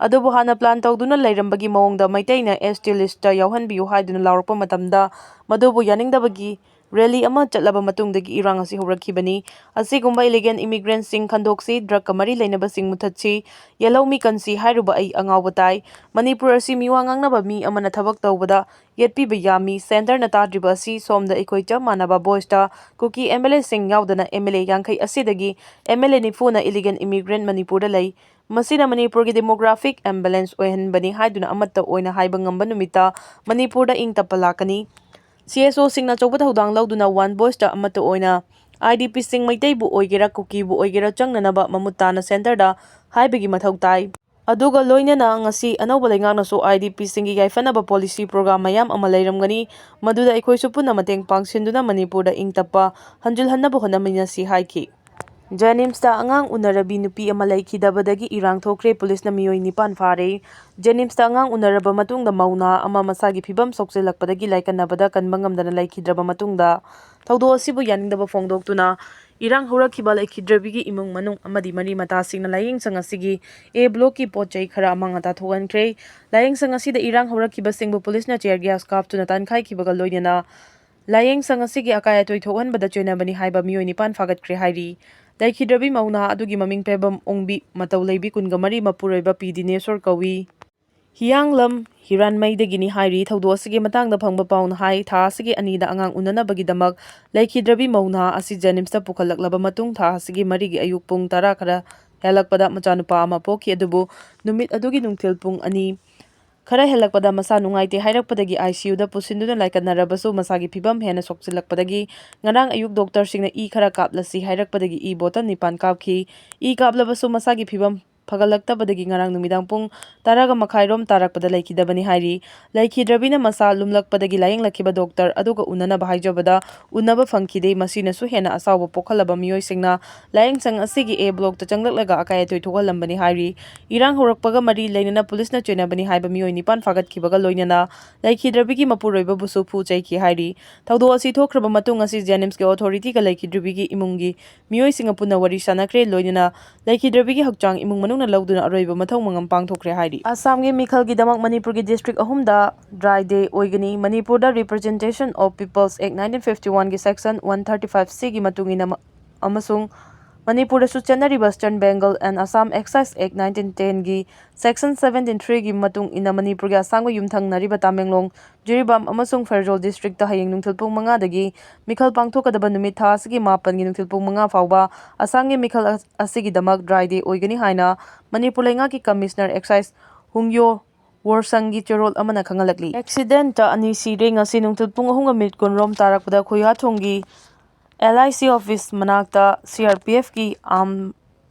ꯑꯗꯨꯕꯨ ꯍꯥꯟꯅ plan ꯇꯧꯗꯨꯅ ꯂꯩꯔꯝꯕꯒꯤ ꯃꯑꯣꯡꯗ ꯃꯩꯇꯩꯅ S T list ꯇ ꯌꯥꯎꯍꯟꯕꯤꯌꯨ ꯍꯥꯏꯗꯨꯅ ꯂꯥꯎꯔꯛꯄ ꯃꯇꯝꯗ ꯃꯗꯨꯕꯨ ꯌꯥꯅꯤꯡꯗꯕꯒꯤ rally ꯑꯃ ꯆꯠꯂꯕ ꯃꯇꯨꯡꯗꯒꯤ ꯏꯔꯥꯡ ꯑꯁꯤ ꯍꯧꯔꯛꯈꯤꯕꯅꯤ꯫ ꯑꯁꯤꯒꯨꯝꯕ illegal immigrant ꯁꯤꯡ ꯈꯟꯗꯣꯛꯁꯤ, drug ꯀ ꯃꯔꯤ ꯂꯩꯅꯕꯁꯤꯡ ꯃꯨꯊꯠꯁꯤ, ꯌꯦꯜꯍꯧꯃꯤ ꯀꯟꯁꯤ ꯍꯥꯏꯔꯨꯕ ꯑꯩ ꯑꯉꯥꯎꯕ ꯇꯥꯏ꯫ ꯃꯅꯤꯄꯨꯔ ꯑꯁꯤ ꯃꯤꯋꯥ ꯉꯥꯡꯅꯕ ꯃꯤ ꯑꯃꯅ ꯊꯕꯛ ꯇꯧꯕꯗ ꯌꯦꯠꯄꯤꯕ ꯌꯥꯝꯃꯤ꯫ Centre ꯅ ꯇꯥꯗ꯭ꯔꯤꯕ ꯑꯁꯤ ꯁꯣꯝꯗ ꯑꯩꯈꯣꯏ ꯆꯞ ꯃꯥꯟꯅꯕ voice ꯇ ꯀꯨꯀꯤ M L A ꯁꯤꯡ ꯌꯥꯎꯗꯅ M L A ꯌꯥꯡꯈꯩ ꯑꯁꯤꯗꯒꯤ M L A ꯅꯤꯐꯨꯅ illegal immigrant ꯃꯅꯤꯄꯨꯔꯗ ꯂꯩ꯫ ꯃꯁꯤꯅ ꯃꯅꯤꯄꯨꯔꯒꯤ demographic imbalance ꯑꯣꯏꯍꯟꯕꯅꯤ ꯍꯥꯏꯗꯨꯅ ꯑꯃꯠꯇ ꯑꯣꯏꯅ ꯍꯥꯏꯕ ꯉꯝꯕ ꯅꯨꯃꯤꯠꯇ ꯃꯅꯤꯄꯨꯔꯗ ꯏꯪ ꯇꯞꯄ ꯂꯥꯛꯀꯅꯤ꯫ C S O ꯁꯤꯡꯅ ꯑꯆꯧꯕ ꯊꯧꯗꯥꯡ ꯂꯧꯗꯨꯅ one voice ꯇ ꯑꯃꯠꯇ ꯑꯣꯏꯅ I D P ꯁꯤꯡ ꯃꯩꯇꯩꯕꯨ ꯑꯣꯏꯒꯦꯔꯥ ꯀꯨꯀꯤꯕꯨ ꯑꯣꯏꯒꯦꯔꯥ ꯆꯪꯅꯅꯕ ꯃꯃꯨꯠ ꯇꯥꯅ centre ꯗ ꯍꯥꯏꯕꯒꯤ ꯃꯊꯧ ꯇꯥꯏ꯫ ꯑꯗꯨꯒ ꯂꯣꯏꯅꯅ ꯉꯁꯤ ꯑꯅꯧꯕ ꯂꯩꯉꯥꯛꯅꯁꯨ I D P ꯁꯤꯡꯒꯤ ꯌꯥꯏꯐꯅꯕ policy program ꯃꯌꯥꯝ ꯑꯃ ꯂꯩꯔꯝꯒꯅꯤ, ꯃꯗꯨꯗ ꯑꯩꯈꯣꯏꯁꯨ ꯄꯨꯟꯅ ꯃꯇꯦꯡ ꯄꯥꯡꯁꯤꯟꯗꯨꯅ ꯃꯅꯤꯄꯨꯔꯗ ꯏꯪ ꯇꯞꯄ ꯍꯟꯖꯤꯜꯍꯟꯅꯕ ꯍꯣꯠꯅꯃꯤꯟꯅꯁꯤ ꯍꯥꯏꯈꯤ꯫ JNIMS ꯇ ꯑꯉꯥꯡ ꯎꯅꯔꯕꯤ ꯅꯨꯄꯤ ꯑꯃ ꯂꯩꯈꯤꯗꯕꯗꯒꯤ ꯏꯔꯥꯡ ꯊꯣꯛꯈ꯭ꯔꯦ, police ꯅ ꯃꯤꯑꯣꯏ ꯅꯤꯄꯥꯟ ꯐꯥꯔꯦ꯫ JNIMS ꯇ ꯑꯉꯥꯡ ꯎꯅꯔꯕ ꯃꯇꯨꯡꯗ ꯃꯧ ꯅꯍꯥ ꯑꯃ ꯃꯁꯥꯒꯤ ꯐꯤꯕꯝ ꯁꯣꯛꯆꯤꯜꯂꯛꯄꯗꯒꯤ ꯂꯥꯏꯀꯠꯅꯕꯗ ꯀꯟꯕ ꯉꯝꯗꯅ ꯂꯩꯈꯤꯗ꯭ꯔꯕ ꯃꯇꯨꯡꯗ ꯊꯧꯗꯣꯛ ꯑꯁꯤꯕꯨ ꯌꯥꯅꯤꯡꯗꯕ ꯐꯣꯡꯗꯣꯛꯇꯨꯅ ꯏꯔꯥꯡ ꯍꯧꯔꯛꯈꯤꯕ ꯂꯩꯈꯤꯗ꯭ꯔꯕꯤꯒꯤ ꯏꯃꯨꯡ ꯃꯅꯨꯡ ꯑꯃꯗꯤ ꯃꯔꯤ ꯃꯇꯥꯁꯤꯡꯅ ꯂꯥꯏꯌꯦꯡꯁꯪ ꯑꯁꯤꯒꯤ A block ꯀꯤ ꯄꯣꯠ ꯆꯩ ꯈꯔ ꯑꯃꯥꯡ ꯑꯇꯥ ꯊꯣꯛꯍꯟꯈ꯭ꯔꯦ꯫ ꯂꯥꯏꯌꯦꯡꯁꯪ ꯑꯁꯤꯗ ꯏꯔꯥꯡ ꯍꯧꯔꯛꯈꯤꯕꯁꯤꯡꯕꯨ police ꯅ tear gas ꯀꯥꯞꯇꯨꯅ ꯇꯥꯟꯈꯥꯏꯈꯤꯕꯒ ꯂꯣꯏꯅꯅ ꯂꯥꯏꯌꯦꯡꯁꯪ ꯑꯁꯤꯒꯤ ꯑꯀꯥꯏ ꯑꯇꯣꯏ ꯊꯣꯛꯍꯟꯕꯗ ꯆꯣꯏꯅꯕꯅꯤ ꯍꯥꯏꯕ ꯃꯤꯑꯣꯏ ꯅꯤꯄꯥꯟ ꯐꯥꯒꯠꯈ꯭ꯔꯦ ꯍꯥꯏꯔꯤ꯫ ꯂꯩꯈꯤꯗ꯭ꯔꯕꯤ ꯃꯧ ꯅꯍꯥ ꯑꯗꯨꯒꯤ ꯃꯃꯤꯡ ꯄꯦꯕꯝ ꯑꯣꯡꯕꯤ, ꯃꯇꯧ ꯂꯩꯕꯤ ꯀꯨꯟꯒ ꯃꯔꯤ, ꯃꯄꯨꯔꯣꯏꯕ ꯄꯤ ꯗꯤꯅꯦꯁꯣꯔ ꯀꯧꯏ꯫ ꯍꯤꯌꯥꯡꯂꯝ ꯍꯤꯔꯥꯟꯃꯩꯗꯒꯤꯅꯤ ꯍꯥꯏꯔꯤ꯫ ꯊꯧꯗꯣꯛ ꯑꯁꯤꯒꯤ ꯃꯇꯥꯡꯗ ꯐꯪꯕ ꯄꯥꯎꯅ ꯍꯥꯏ, ꯊꯥ ꯑꯁꯤꯒꯤ ꯑꯅꯤꯗ ꯑꯉꯥꯡ ꯎꯅꯅꯕꯒꯤꯗꯃꯛ ꯂꯩꯈꯤꯗ꯭ꯔꯕꯤ ꯃꯧ ꯅꯍꯥ ꯑꯁꯤ JNIMS ꯇ ꯄꯨꯈꯠꯂꯛꯂꯕ ꯃꯇꯨꯡ ꯊꯥ ꯑꯁꯤꯒꯤ ꯃꯔꯤꯒꯤ ꯑꯌꯨꯛ ꯄꯨꯡ ꯇꯔꯥ ꯈꯔ ꯍꯦꯜꯂꯛꯄꯗ ꯃꯆꯥꯅꯨꯄꯥ ꯑꯃ ꯄꯣꯛꯈꯤ, ꯑꯗꯨꯕꯨ ꯅꯨꯃꯤꯠ ꯑꯗꯨꯒꯤ ꯅꯨꯡꯊꯤꯜ ꯄꯨꯡ ꯑꯅꯤ ꯈꯔ ꯍꯦꯜꯂꯛꯄꯗ ꯃꯁꯥ ꯅꯨꯡꯉꯥꯏꯇꯦ ꯍꯥꯏꯔꯛꯄꯗꯒꯤ I C U ꯗ ꯄꯨꯁꯤꯟꯗꯨꯅ ꯂꯥꯏꯀꯠꯅꯔꯕꯁꯨ ꯃꯁꯥꯒꯤ ꯐꯤꯕꯝ ꯍꯦꯟꯅ ꯁꯣꯛꯆꯤꯜꯂꯛꯄꯗꯒꯤ ꯉꯔꯥꯡ ꯑꯌꯨꯛ doctor ꯁꯤꯡꯅ ꯏ ꯈꯔ ꯀꯥꯞꯂꯁꯤ ꯍꯥꯏꯔꯛꯄꯗꯒꯤ ꯏ bottle ꯅꯤꯄꯥꯟ ꯀꯥꯞꯈꯤ꯫ ꯏ ꯀꯥꯞꯂꯕꯁꯨ ꯃꯁꯥꯒꯤ ꯐꯤꯕꯝ ꯐꯒꯠꯂꯛꯇꯕꯗꯒꯤ ꯉꯔꯥꯡ ꯅꯨꯃꯤꯗꯥꯡ ꯄꯨꯡ ꯇꯔꯥꯒ ꯃꯈꯥꯏꯔꯣꯝ ꯇꯥꯔꯛꯄꯗ ꯂꯩꯈꯤꯗꯕꯅꯤ ꯍꯥꯏꯔꯤ꯫ ꯂꯩꯈꯤꯗ꯭ꯔꯕꯤꯅ ꯃꯁꯥ ꯂꯨꯝꯂꯛꯄꯗꯒꯤ ꯂꯥꯌꯦꯡꯂꯛꯈꯤꯕ doctor ꯑꯗꯨꯒ ꯎꯅꯅꯕ ꯍꯥꯏꯖꯕꯗ ꯎꯅꯕ ꯐꯪꯈꯤꯗꯦ꯫ ꯃꯁꯤꯅꯁꯨ ꯍꯦꯟꯅ ꯑꯁꯥꯎꯕ ꯄꯣꯛꯍꯜꯂꯕ ꯃꯤꯑꯣꯏꯁꯤꯡꯅ ꯂꯥꯌꯦꯡꯁꯪ ꯑꯁꯤꯒꯤ A block ꯇ ꯆꯪꯂꯛꯂꯒ ꯑꯀꯥꯏ ꯑꯇꯣꯏ ꯊꯣꯛꯍꯜꯂꯝꯕꯅꯤ ꯍꯥꯏꯔꯤ꯫ ꯏꯔꯥꯡ ꯍꯧꯔꯛꯄꯒ ꯃꯔꯤ ꯂꯩꯅꯅ police ꯅ ꯆꯣꯏꯅꯕꯅꯤ ꯍꯥꯏꯕ ꯃꯤꯑꯣꯏ ꯅꯤꯄꯥꯟ ꯐꯥꯒꯠꯈꯤꯕꯒ ꯂꯣꯏꯅꯅ ꯂꯩꯈꯤꯗ꯭ꯔꯕꯤꯒꯤ ꯃꯄꯨꯔꯣꯏꯕꯕꯨꯁꯨ ꯐꯨ ꯆꯩꯈꯤ ꯍꯥꯏꯔꯤ꯫ ꯊꯧꯗꯣꯛ ꯑꯁꯤ ꯊꯣꯛꯈ꯭ꯔꯕ ꯃꯇꯨꯡ ꯑꯁꯤ JNIMS ꯀꯤ authority ꯒ ꯂꯩꯈꯤꯗ꯭ꯔꯕꯤꯒꯤ ꯏꯃꯨꯡꯒꯤ ꯃꯤꯑꯣꯏꯁꯤꯡꯒ ꯄꯨꯟꯅ ꯋꯥꯔꯤ ꯁꯥꯟꯅꯈ꯭ꯔꯦ, ꯂꯣꯏꯅꯅ ꯂꯩꯈꯤꯗ꯭ꯔꯕꯤꯒꯤ ꯍꯛꯆꯥꯡ ꯏꯃꯨꯡ ꯃꯅꯨꯡ ꯂꯧꯗꯨꯅ ꯑꯔꯣꯏꯕ ꯃꯊꯧ ꯃꯉꯝ ꯄꯥꯡꯊꯣꯛꯈ꯭ꯔꯦ ꯍꯥꯏꯔꯤ꯫ ꯑꯁꯥꯝꯒꯤ ꯃꯤꯈꯜꯒꯤꯗꯃꯛ ꯃꯅꯤꯄꯨꯔꯒꯤ district ꯑꯍꯨꯝꯗ dry day ꯑꯣꯏꯒꯅꯤ꯫ ꯃꯅꯤꯄꯨꯔꯗ Representation of People's Act nineteen fifty one ꯒꯤ section one thirty five C ꯒꯤ ꯃꯇꯨꯡ ꯏꯟꯅ ꯃ-, ꯑꯃꯁꯨꯡ ꯃꯅꯤꯄꯨꯔꯗꯁꯨ ꯆꯠꯅꯔꯤꯕ Western Bengal and Assam Excise Act nineteen ten ꯒꯤ section seventeen three ꯒꯤ ꯃꯇꯨꯡ ꯏꯟꯅ ꯃꯅꯤꯄꯨꯔꯒꯤ ꯑꯁꯥꯝꯒ ꯌꯨꯝꯊꯪꯅꯔꯤꯕ ꯇꯥꯃꯦꯡꯂꯣꯡ, ꯖꯤꯔꯤꯕꯥꯝ ꯑꯃꯁꯨꯡ ꯐꯦꯔꯖꯣꯜ district ꯇ ꯍꯌꯦꯡ ꯅꯨꯡꯊꯤꯜ ꯄꯨꯡ ꯃꯉꯥꯗꯒꯤ ꯃꯤꯈꯜ ꯄꯥꯡꯊꯣꯛꯀꯗꯕ ꯅꯨꯃꯤꯠ ꯊꯥ ꯑꯁꯤꯒꯤ ꯃꯥꯄꯟꯒꯤ ꯅꯨꯡꯊꯤꯜ ꯄꯨꯡ ꯃꯉꯥ ꯐꯥꯎꯕ ꯑꯁꯥꯝꯒꯤ ꯃꯤꯈꯜ ꯑ-, ꯑꯁꯤꯒꯤꯗꯃꯛ dry day ꯑꯣꯏꯒꯅꯤ ꯍꯥꯏꯅ ꯃꯅꯤꯄꯨꯔ ꯂꯩꯉꯥꯛꯀꯤ Commissioner Excise ꯍꯨꯡꯌꯣ ꯋꯣꯔꯁꯪꯒꯤ ꯆꯦꯔꯣꯜ ꯑꯃꯅ ꯈꯪꯍꯜꯂꯛꯂꯤ꯫ Accident ꯇ ꯑꯅꯤ ꯁꯤꯔꯦ꯫ ꯉꯁꯤ ꯅꯨꯡꯊꯤꯜ ꯄꯨꯡ ꯑꯍꯨꯝꯒ minute ꯀꯨꯟꯔꯣꯝ ꯇꯥꯔꯛꯄꯗ ꯈꯨꯌꯥꯊꯣꯡꯒꯤ L I C office ꯃꯅꯥꯛꯇ C R P F ꯀꯤ arm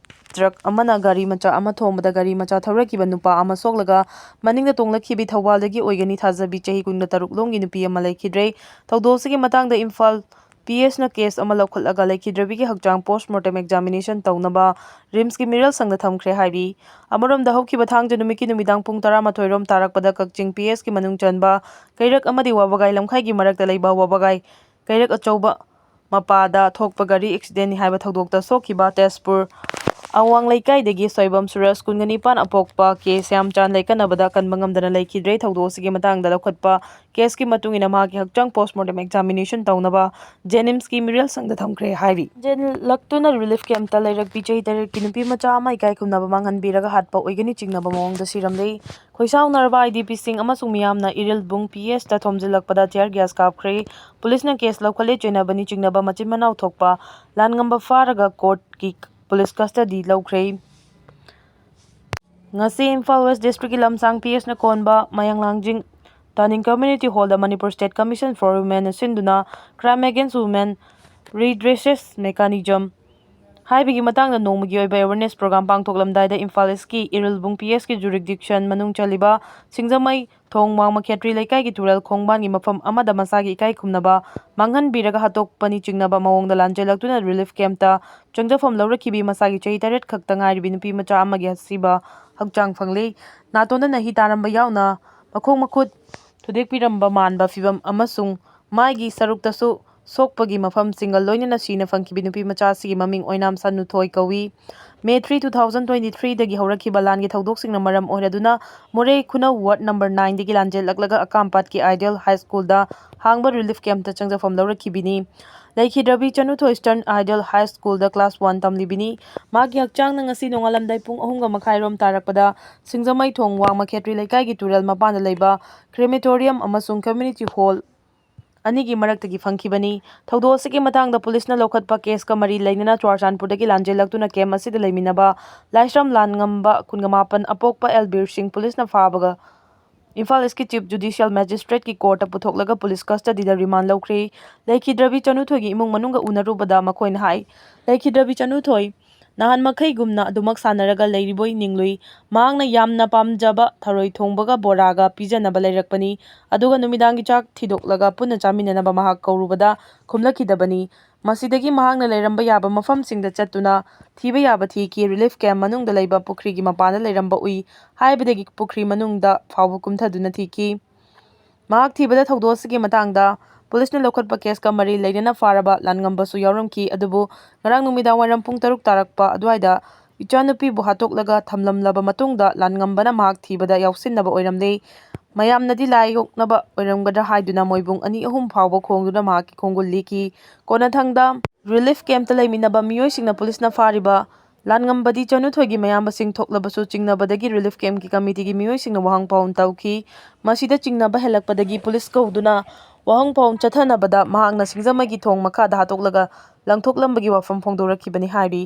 truck ꯑꯃꯅ ꯒꯥꯔꯤ ꯃꯆꯥ ꯑꯃ ꯊꯣꯝꯕꯗ ꯒꯥꯔꯤ ꯃꯆꯥ ꯊꯧꯔꯛꯈꯤꯕ ꯅꯨꯄꯥ ꯑꯃ ꯁꯣꯛꯂꯒ ꯃꯅꯤꯡꯗ ꯇꯣꯡꯂꯛꯈꯤꯕꯤ ꯊꯧꯕꯥꯜꯗꯒꯤ ꯑꯣꯏꯒꯅꯤ ꯊꯥꯖꯕꯤ ꯆꯍꯤ ꯀꯨꯟꯒ ꯇꯔꯨꯛ ꯂꯣꯝꯒꯤ ꯅꯨꯄꯤ ꯑꯃ ꯂꯩꯈꯤꯗ꯭ꯔꯦ꯫ ꯊꯧꯗꯣꯛ ꯑꯁꯤꯒꯤ ꯃꯇꯥꯡꯗ ꯏꯝꯐꯥꯜ P S ꯅ case ꯑꯃ ꯂꯧꯈꯠꯂꯒ ꯂꯩꯈꯤꯗ꯭ꯔꯕꯤꯒꯤ ꯍꯛꯆꯥꯡ post mortem examination ꯇꯧꯅꯕ RIMS ꯀꯤ ꯃꯤꯔꯦꯜ ꯁꯪꯗ ꯊꯝꯈ꯭ꯔꯦ ꯍꯥꯏꯔꯤ꯫ ꯑꯃꯔꯣꯝꯗ ꯍꯧꯈꯤꯕ ꯊꯥꯡꯖ ꯅꯨꯃꯤꯠꯀꯤ ꯅꯨꯃꯤꯗꯥꯡ ꯄꯨꯡ ꯇꯔꯥꯃꯥꯊꯣꯏ ꯔꯣꯝ ꯇꯥꯔꯛꯄꯗ ꯀꯛꯆꯤꯡ P S ꯀꯤ ꯃꯅꯨꯡ ꯆꯟꯕ ꯀꯩꯔꯛ ꯑꯃꯗꯤ ꯋꯥꯕꯒꯥꯏ ꯂꯝꯈꯥꯏꯒꯤ ꯃꯔꯛꯇ ꯂꯩꯕ ꯋꯥꯕꯒꯥꯏ ꯀꯩꯔꯛ ꯑꯆꯧꯕ ꯃꯄꯥꯗ ꯊꯣꯛꯄ ꯒꯥꯔꯤ accident ꯅꯤ ꯍꯥꯏꯕ ꯊꯧꯗꯣꯛꯇ ꯁꯣꯛꯈꯤꯕ ꯇꯦꯖꯄꯨꯔ ꯑꯋꯥꯡ ꯂꯩꯀꯥꯏꯗꯒꯤ ꯁꯣꯏꯕꯝ ꯁꯨꯔꯖ, ꯀꯨꯟꯒ ꯅꯤꯄꯥꯟ, ꯑꯄꯣꯛꯄ ꯀꯦ ꯁ꯭ꯌꯥꯝꯆꯥꯟ ꯂꯩꯀꯠꯅꯕꯗ ꯀꯟꯕ ꯉꯝꯗꯅ ꯂꯩꯈꯤꯗ꯭ꯔꯦ꯫ ꯊꯧꯗꯣꯛ ꯑꯁꯤꯒꯤ ꯃꯇꯥꯡꯗ ꯂꯧꯈꯠꯄ case ꯀꯤ ꯃꯇꯨꯡ ꯏꯟꯅ ꯃꯍꯥꯛꯀꯤ ꯍꯛꯆꯥꯡ post mortem examination ꯇꯧꯅꯕ JNIMS ꯀꯤ ꯃꯤꯔꯦꯜ ꯁꯪꯗ ꯊꯝꯈ꯭ꯔꯦ ꯍꯥꯏꯔꯤ꯫ ꯖꯦꯟꯂꯛꯇꯨꯅ relief camp ꯇ ꯂꯩꯔꯛꯄꯤ ꯆꯍꯤ ꯇꯔꯦꯠꯀꯤ ꯅꯨꯄꯤ ꯃꯆꯥ ꯑꯃ ꯏꯀꯥꯏ ꯈꯨꯝꯅꯕ ꯃꯥꯡꯍꯟꯕꯤꯔꯒ ꯍꯥꯠꯄ ꯑꯣꯏꯒꯅꯤ ꯆꯤꯡꯅꯕ ꯃꯑꯣꯡꯗ ꯁꯤꯔꯝꯂꯦ꯫ ꯈꯣꯏꯁꯥꯎꯅꯔꯕ I D P ꯁꯤꯡ ꯑꯃꯁꯨꯡ ꯃꯤꯌꯥꯝꯅ ꯏꯔꯤꯜꯕꯨꯡ P S ꯇ ꯊꯣꯝꯖꯤꯜꯂꯛꯄꯗ tear gas ꯀꯥꯞꯈ꯭ꯔꯦ꯫ ꯄꯨꯂꯤꯁꯅ case ꯂꯧꯈꯠꯂꯦ꯫ ꯆꯦꯟꯅꯕꯅꯤ ꯆꯤꯡꯅꯕ ꯃꯆꯤꯟ ꯃꯅꯥꯎ ꯊꯣꯛꯄ ꯂꯥꯟꯉꯝꯕ ꯐꯥꯔꯒ court ꯀꯤ police custody ꯂꯧꯈ꯭ꯔꯦ꯫ ꯉꯁꯤ ꯏꯝꯐꯥꯜ West district ꯀꯤ ꯂꯝꯁꯥꯡ P S ꯅ ꯀꯣꯟꯕ ꯃꯌꯥꯡꯂꯥꯡꯖꯤꯡ ꯇꯥꯅꯤꯡ community hall the Manipur State Commission for Women ꯅ ꯁꯤꯟꯗꯨꯅ Crime Against Women Redress Mechanism ꯍꯥꯏꯕꯒꯤ ꯃꯇꯥꯡꯗ ꯅꯣꯡꯃꯒꯤ ꯑꯣꯏꯕ awareness program ꯄꯥꯡꯊꯣꯛꯂꯝꯗꯥꯏꯗ ꯏꯝꯐꯥꯜ East ꯀꯤ ꯏꯔꯤꯜꯕꯨꯡ P S ꯀꯤ jurisdiction ꯃꯅꯨꯡ ꯆꯜꯂꯤꯕ ꯁꯤꯡꯖꯃꯩ ꯊꯣꯡ ꯋꯥꯡꯃ ꯈꯦꯇ꯭ꯔꯤ ꯂꯩꯀꯥꯏꯒꯤ ꯇꯨꯔꯦꯜ ꯈꯣꯡꯕꯥꯟꯒꯤ ꯃꯐꯝ ꯑꯃꯗ ꯃꯁꯥꯒꯤ ꯏꯀꯥꯏ ꯈꯨꯝꯅꯕ ꯃꯥꯡꯍꯟꯕꯤꯔꯒ ꯍꯥꯠꯇꯣꯛꯄꯅꯤ ꯆꯤꯡꯅꯕ ꯃꯑꯣꯡꯗ ꯂꯥꯟꯖꯦꯜꯂꯛꯇꯨꯅ relief camp ꯇ ꯆꯪꯖꯐꯝ ꯂꯧꯔꯛꯈꯤꯕꯤ ꯃꯁꯥꯒꯤ ꯆꯍꯤ ꯇꯔꯦꯠ ꯈꯛꯇ ꯉꯥꯏꯔꯤꯕꯤ ꯅꯨꯄꯤ ꯃꯆꯥ ꯑꯃꯒꯤ ꯑꯁꯤꯕ ꯍꯛꯆꯥꯡ ꯐꯪꯂꯤ꯫ ꯅꯥꯇꯣꯟꯗ ꯅꯥꯍꯤ ꯇꯥꯔꯝꯕ ꯌꯥꯎꯅ ꯃꯈꯣꯡ ꯃꯈꯨꯠ ꯊꯨꯗꯦꯛꯄꯤꯔꯝꯕ ꯃꯥꯟꯕ ꯐꯤꯚꯝ ꯑꯃꯁꯨꯡ ꯃꯥꯏꯒꯤ ꯁꯔꯨꯛꯇꯁꯨ ꯁꯣꯛꯄꯒꯤ ꯃꯐꯝꯁꯤꯡꯒ ꯂꯣꯏꯅꯅ ꯁꯤꯅ ꯐꯪꯈꯤꯕꯤ ꯅꯨꯄꯤ ꯃꯆꯥ ꯑꯁꯤꯒꯤ ꯃꯃꯤꯡ ꯑꯣꯏꯅꯥꯝ ꯁꯥꯅꯨꯊꯣꯏ ꯀꯧꯏ꯫ May three, two thousand twenty-three ꯗꯒꯤ ꯍꯧꯔꯛꯈꯤꯕ ꯂꯥꯟꯒꯤ ꯊꯧꯗꯣꯛꯁꯤꯡꯅ ꯃꯔꯝ ꯑꯣꯏꯔꯗꯨꯅ ꯃꯣꯔꯦ ꯈꯨꯅꯧ ward number nine ꯗꯒꯤ ꯂꯥꯟꯖꯦꯜꯂꯛꯂꯒ ꯑꯀꯥꯝꯄꯥꯠꯀꯤ Ideal High School ꯗ ꯍꯥꯡꯕ relief camp ꯇ ꯆꯪꯖꯐꯝ ꯂꯧꯔꯛꯈꯤꯕꯅꯤ꯫ ꯂꯩꯈꯤꯗ꯭ꯔꯕꯤ ꯆꯅꯨꯊꯣꯏ Eastern Ideal High School ꯗ class one ꯇꯝꯂꯤꯕꯤꯅꯤ꯫ ꯃꯍꯥꯛꯀꯤ ꯍꯛꯆꯥꯡꯅ ꯉꯁꯤ ꯅꯣꯡꯉꯥꯜꯂꯝꯗꯥꯏ ꯄꯨꯡ ꯑꯍꯨꯝꯒ ꯃꯈꯥꯏꯔꯣꯝ ꯇꯥꯔꯛꯄꯗ ꯁꯤꯡꯖꯃꯩ ꯊꯣꯡ ꯋꯥꯡꯃ ꯈꯦꯇ꯭ꯔꯤ ꯂꯩꯀꯥꯏꯒꯤ ꯇꯨꯔꯦꯜ ꯃꯄꯥꯟꯗ ꯂꯩꯕ crematorium ꯑꯃꯁꯨꯡ community hall ꯑꯅꯤꯒꯤ ꯃꯔꯛꯇꯒꯤ ꯐꯪꯈꯤꯕꯅꯤ꯫ ꯊꯧꯗꯣꯛ ꯑꯁꯤꯒꯤ ꯃꯇꯥꯡꯗ ꯄꯨꯂꯤꯁꯅ ꯂꯧꯈꯠꯄ case ꯀ ꯃꯔꯤ ꯂꯩꯅꯅ ꯆꯨꯔꯆꯥꯟꯄꯨꯔꯗꯒꯤ ꯂꯥꯟꯖꯦꯜꯂꯛꯇꯨꯅ camp ꯑꯁꯤꯗ ꯂꯩꯃꯤꯟꯅꯕ ꯂꯥꯏꯁ꯭ꯔꯝ ꯂꯥꯟꯉꯝꯕ ꯀꯨꯟꯃꯥꯄꯟ ꯑꯄꯣꯛꯄ ꯑꯦꯜ ꯕꯤꯔ ꯁꯤꯡ ꯄꯨꯂꯤꯁꯅ ꯐꯥꯕꯒ ꯏꯝꯐꯥꯜ East ꯀꯤ Chief Judicial Magistrate ꯀꯤ court ꯇ ꯄꯨꯊꯣꯛꯂꯒ police custody ꯗ remand ꯂꯧꯈ꯭ꯔꯦ꯫ ꯂꯩꯈꯤꯗ꯭ꯔꯕꯤ ꯆꯅꯨꯊꯣꯏꯒꯤ ꯏꯃꯨꯡ ꯃꯅꯨꯡꯒ ꯎꯅꯔꯨꯕꯗ ꯃꯈꯣꯏꯅ ꯍꯥꯏ, ꯂꯩꯈꯤꯗ꯭ꯔꯕꯤ ꯆꯅꯨꯊꯣꯏ ꯅꯍꯥꯟ ꯃꯈꯩꯒꯨꯝꯅ ꯑꯗꯨꯃꯛ ꯁꯥꯟꯅꯔꯒ ꯂꯩꯔꯤꯕꯣꯏ ꯅꯤꯡꯂꯨꯏ꯫ ꯃꯍꯥꯛꯅ ꯌꯥꯝꯅ ꯄꯥꯝꯖꯕ ꯊꯔꯣꯏ ꯊꯣꯡꯕꯒ ꯕꯣꯔꯥꯒ ꯄꯤꯖꯅꯕ ꯂꯩꯔꯛꯄꯅꯤ꯫ ꯑꯗꯨꯒ ꯅꯨꯃꯤꯗꯥꯡꯒꯤ ꯆꯥꯛ ꯊꯤꯗꯣꯛꯂꯒ ꯄꯨꯟꯅ ꯆꯥꯃꯤꯟꯅꯅꯕ ꯃꯍꯥꯛ ꯀꯧꯔꯨꯕꯗ ꯈꯨꯝꯂꯛꯈꯤꯗꯕꯅꯤ꯫ ꯃꯁꯤꯗꯒꯤ ꯃꯍꯥꯛꯅ ꯂꯩꯔꯝꯕ ꯌꯥꯕ ꯃꯐꯝꯁꯤꯡꯗ ꯆꯠꯇꯨꯅ ꯊꯤꯕ ꯌꯥꯕ ꯊꯤꯈꯤ꯫ Relief camp ꯃꯅꯨꯡꯗ ꯂꯩꯕ ꯄꯨꯈ꯭ꯔꯤꯒꯤ ꯃꯄꯥꯟꯗ ꯂꯩꯔꯝꯕ ꯎꯏ꯫ ꯍꯥꯏꯕꯗꯒꯤ ꯄꯨꯈ꯭ꯔꯤ ꯃꯅꯨꯡꯗ ꯐꯥꯎꯕ ꯀꯨꯝꯊꯗꯨꯅ ꯊꯤꯈꯤ꯫ ꯃꯍꯥꯛ ꯊꯤꯕꯗ ꯊꯧꯗꯣꯛ ꯑꯁꯤꯒꯤ ꯃꯇꯥꯡꯗ ꯄꯨꯂꯤꯁꯅ ꯂꯧꯈꯠꯄ case ꯀ ꯃꯔꯤ ꯂꯩꯅꯅ ꯐꯥꯔꯕ ꯂꯥꯟꯉꯝꯕꯁꯨ ꯌꯥꯎꯔꯝꯈꯤ꯫ ꯑꯗꯨꯕꯨ ꯉꯔꯥꯡ ꯅꯨꯃꯤꯗꯥꯡ ꯋꯥꯏꯔꯝ ꯄꯨꯡ ꯇꯔꯨꯛ ꯇꯥꯔꯛꯄ ꯑꯗꯨꯋꯥꯏꯗ ꯏꯆꯥꯅꯨꯄꯤꯕꯨ ꯍꯥꯠꯇꯣꯛꯂꯒ ꯊꯝꯂꯝꯂꯕ ꯃꯇꯨꯡꯗ ꯂꯥꯟꯉꯝꯕꯅ ꯃꯍꯥꯛ ꯊꯤꯕꯗ ꯌꯥꯎꯁꯤꯟꯅꯕ ꯑꯣꯏꯔꯝꯂꯦ꯫ ꯃꯌꯥꯝꯅꯗꯤ ꯂꯥꯏ ꯑꯣꯛꯅꯕ ꯑꯣꯏꯔꯝꯒꯗ꯭ꯔꯥ ꯍꯥꯏꯗꯨꯅ ꯃꯣꯏꯕꯨꯡ ꯑꯅꯤ ꯑꯍꯨꯝ ꯐꯥꯎꯕ ꯈꯣꯡꯗꯨꯅ ꯃꯍꯥꯛꯀꯤ ꯈꯣꯡꯒꯨꯜ ꯂꯤꯈꯤ꯫ ꯀꯣꯟꯅꯊꯪꯗ relief camp ꯇ ꯂꯩꯃꯤꯟꯅꯕ ꯃꯤꯑꯣꯏꯁꯤꯡꯅ ꯄꯨꯂꯤꯁꯅ ꯐꯥꯔꯤꯕ ꯂꯥꯟꯉꯝꯕꯗꯤ ꯆꯅꯨꯊꯣꯏꯒꯤ ꯃꯌꯥꯝꯕꯁꯤꯡ ꯊꯣꯛꯂꯕꯁꯨ ꯆꯤꯡꯅꯕꯗꯒꯤ relief camp ꯀꯤ committee ꯒꯤ ꯃꯤꯑꯣꯏꯁꯤꯡꯅ ꯋꯥꯍꯪ ꯄꯥꯎꯟ ꯇꯧꯈꯤ꯫ ꯃꯁꯤꯗ ꯆꯤꯡꯅꯕ ꯍꯦꯜꯂꯛꯄꯗꯒꯤ ꯄꯨꯂꯤꯁ ꯀꯧꯗꯨꯅ ꯋꯥꯍꯪ ꯄꯥꯎꯟ ꯆꯠꯊꯅꯕꯗ ꯃꯍꯥꯛꯅ ꯁꯤꯡꯖꯃꯩꯒꯤ ꯊꯣꯡ ꯃꯈꯥꯗ ꯍꯥꯠꯇꯣꯛꯂꯒ ꯂꯪꯊꯣꯛꯂꯝꯕꯒꯤ ꯋꯥꯐꯝ ꯐꯣꯡꯗꯣꯔꯛꯈꯤꯕꯅꯤ ꯍꯥꯏꯔꯤ꯫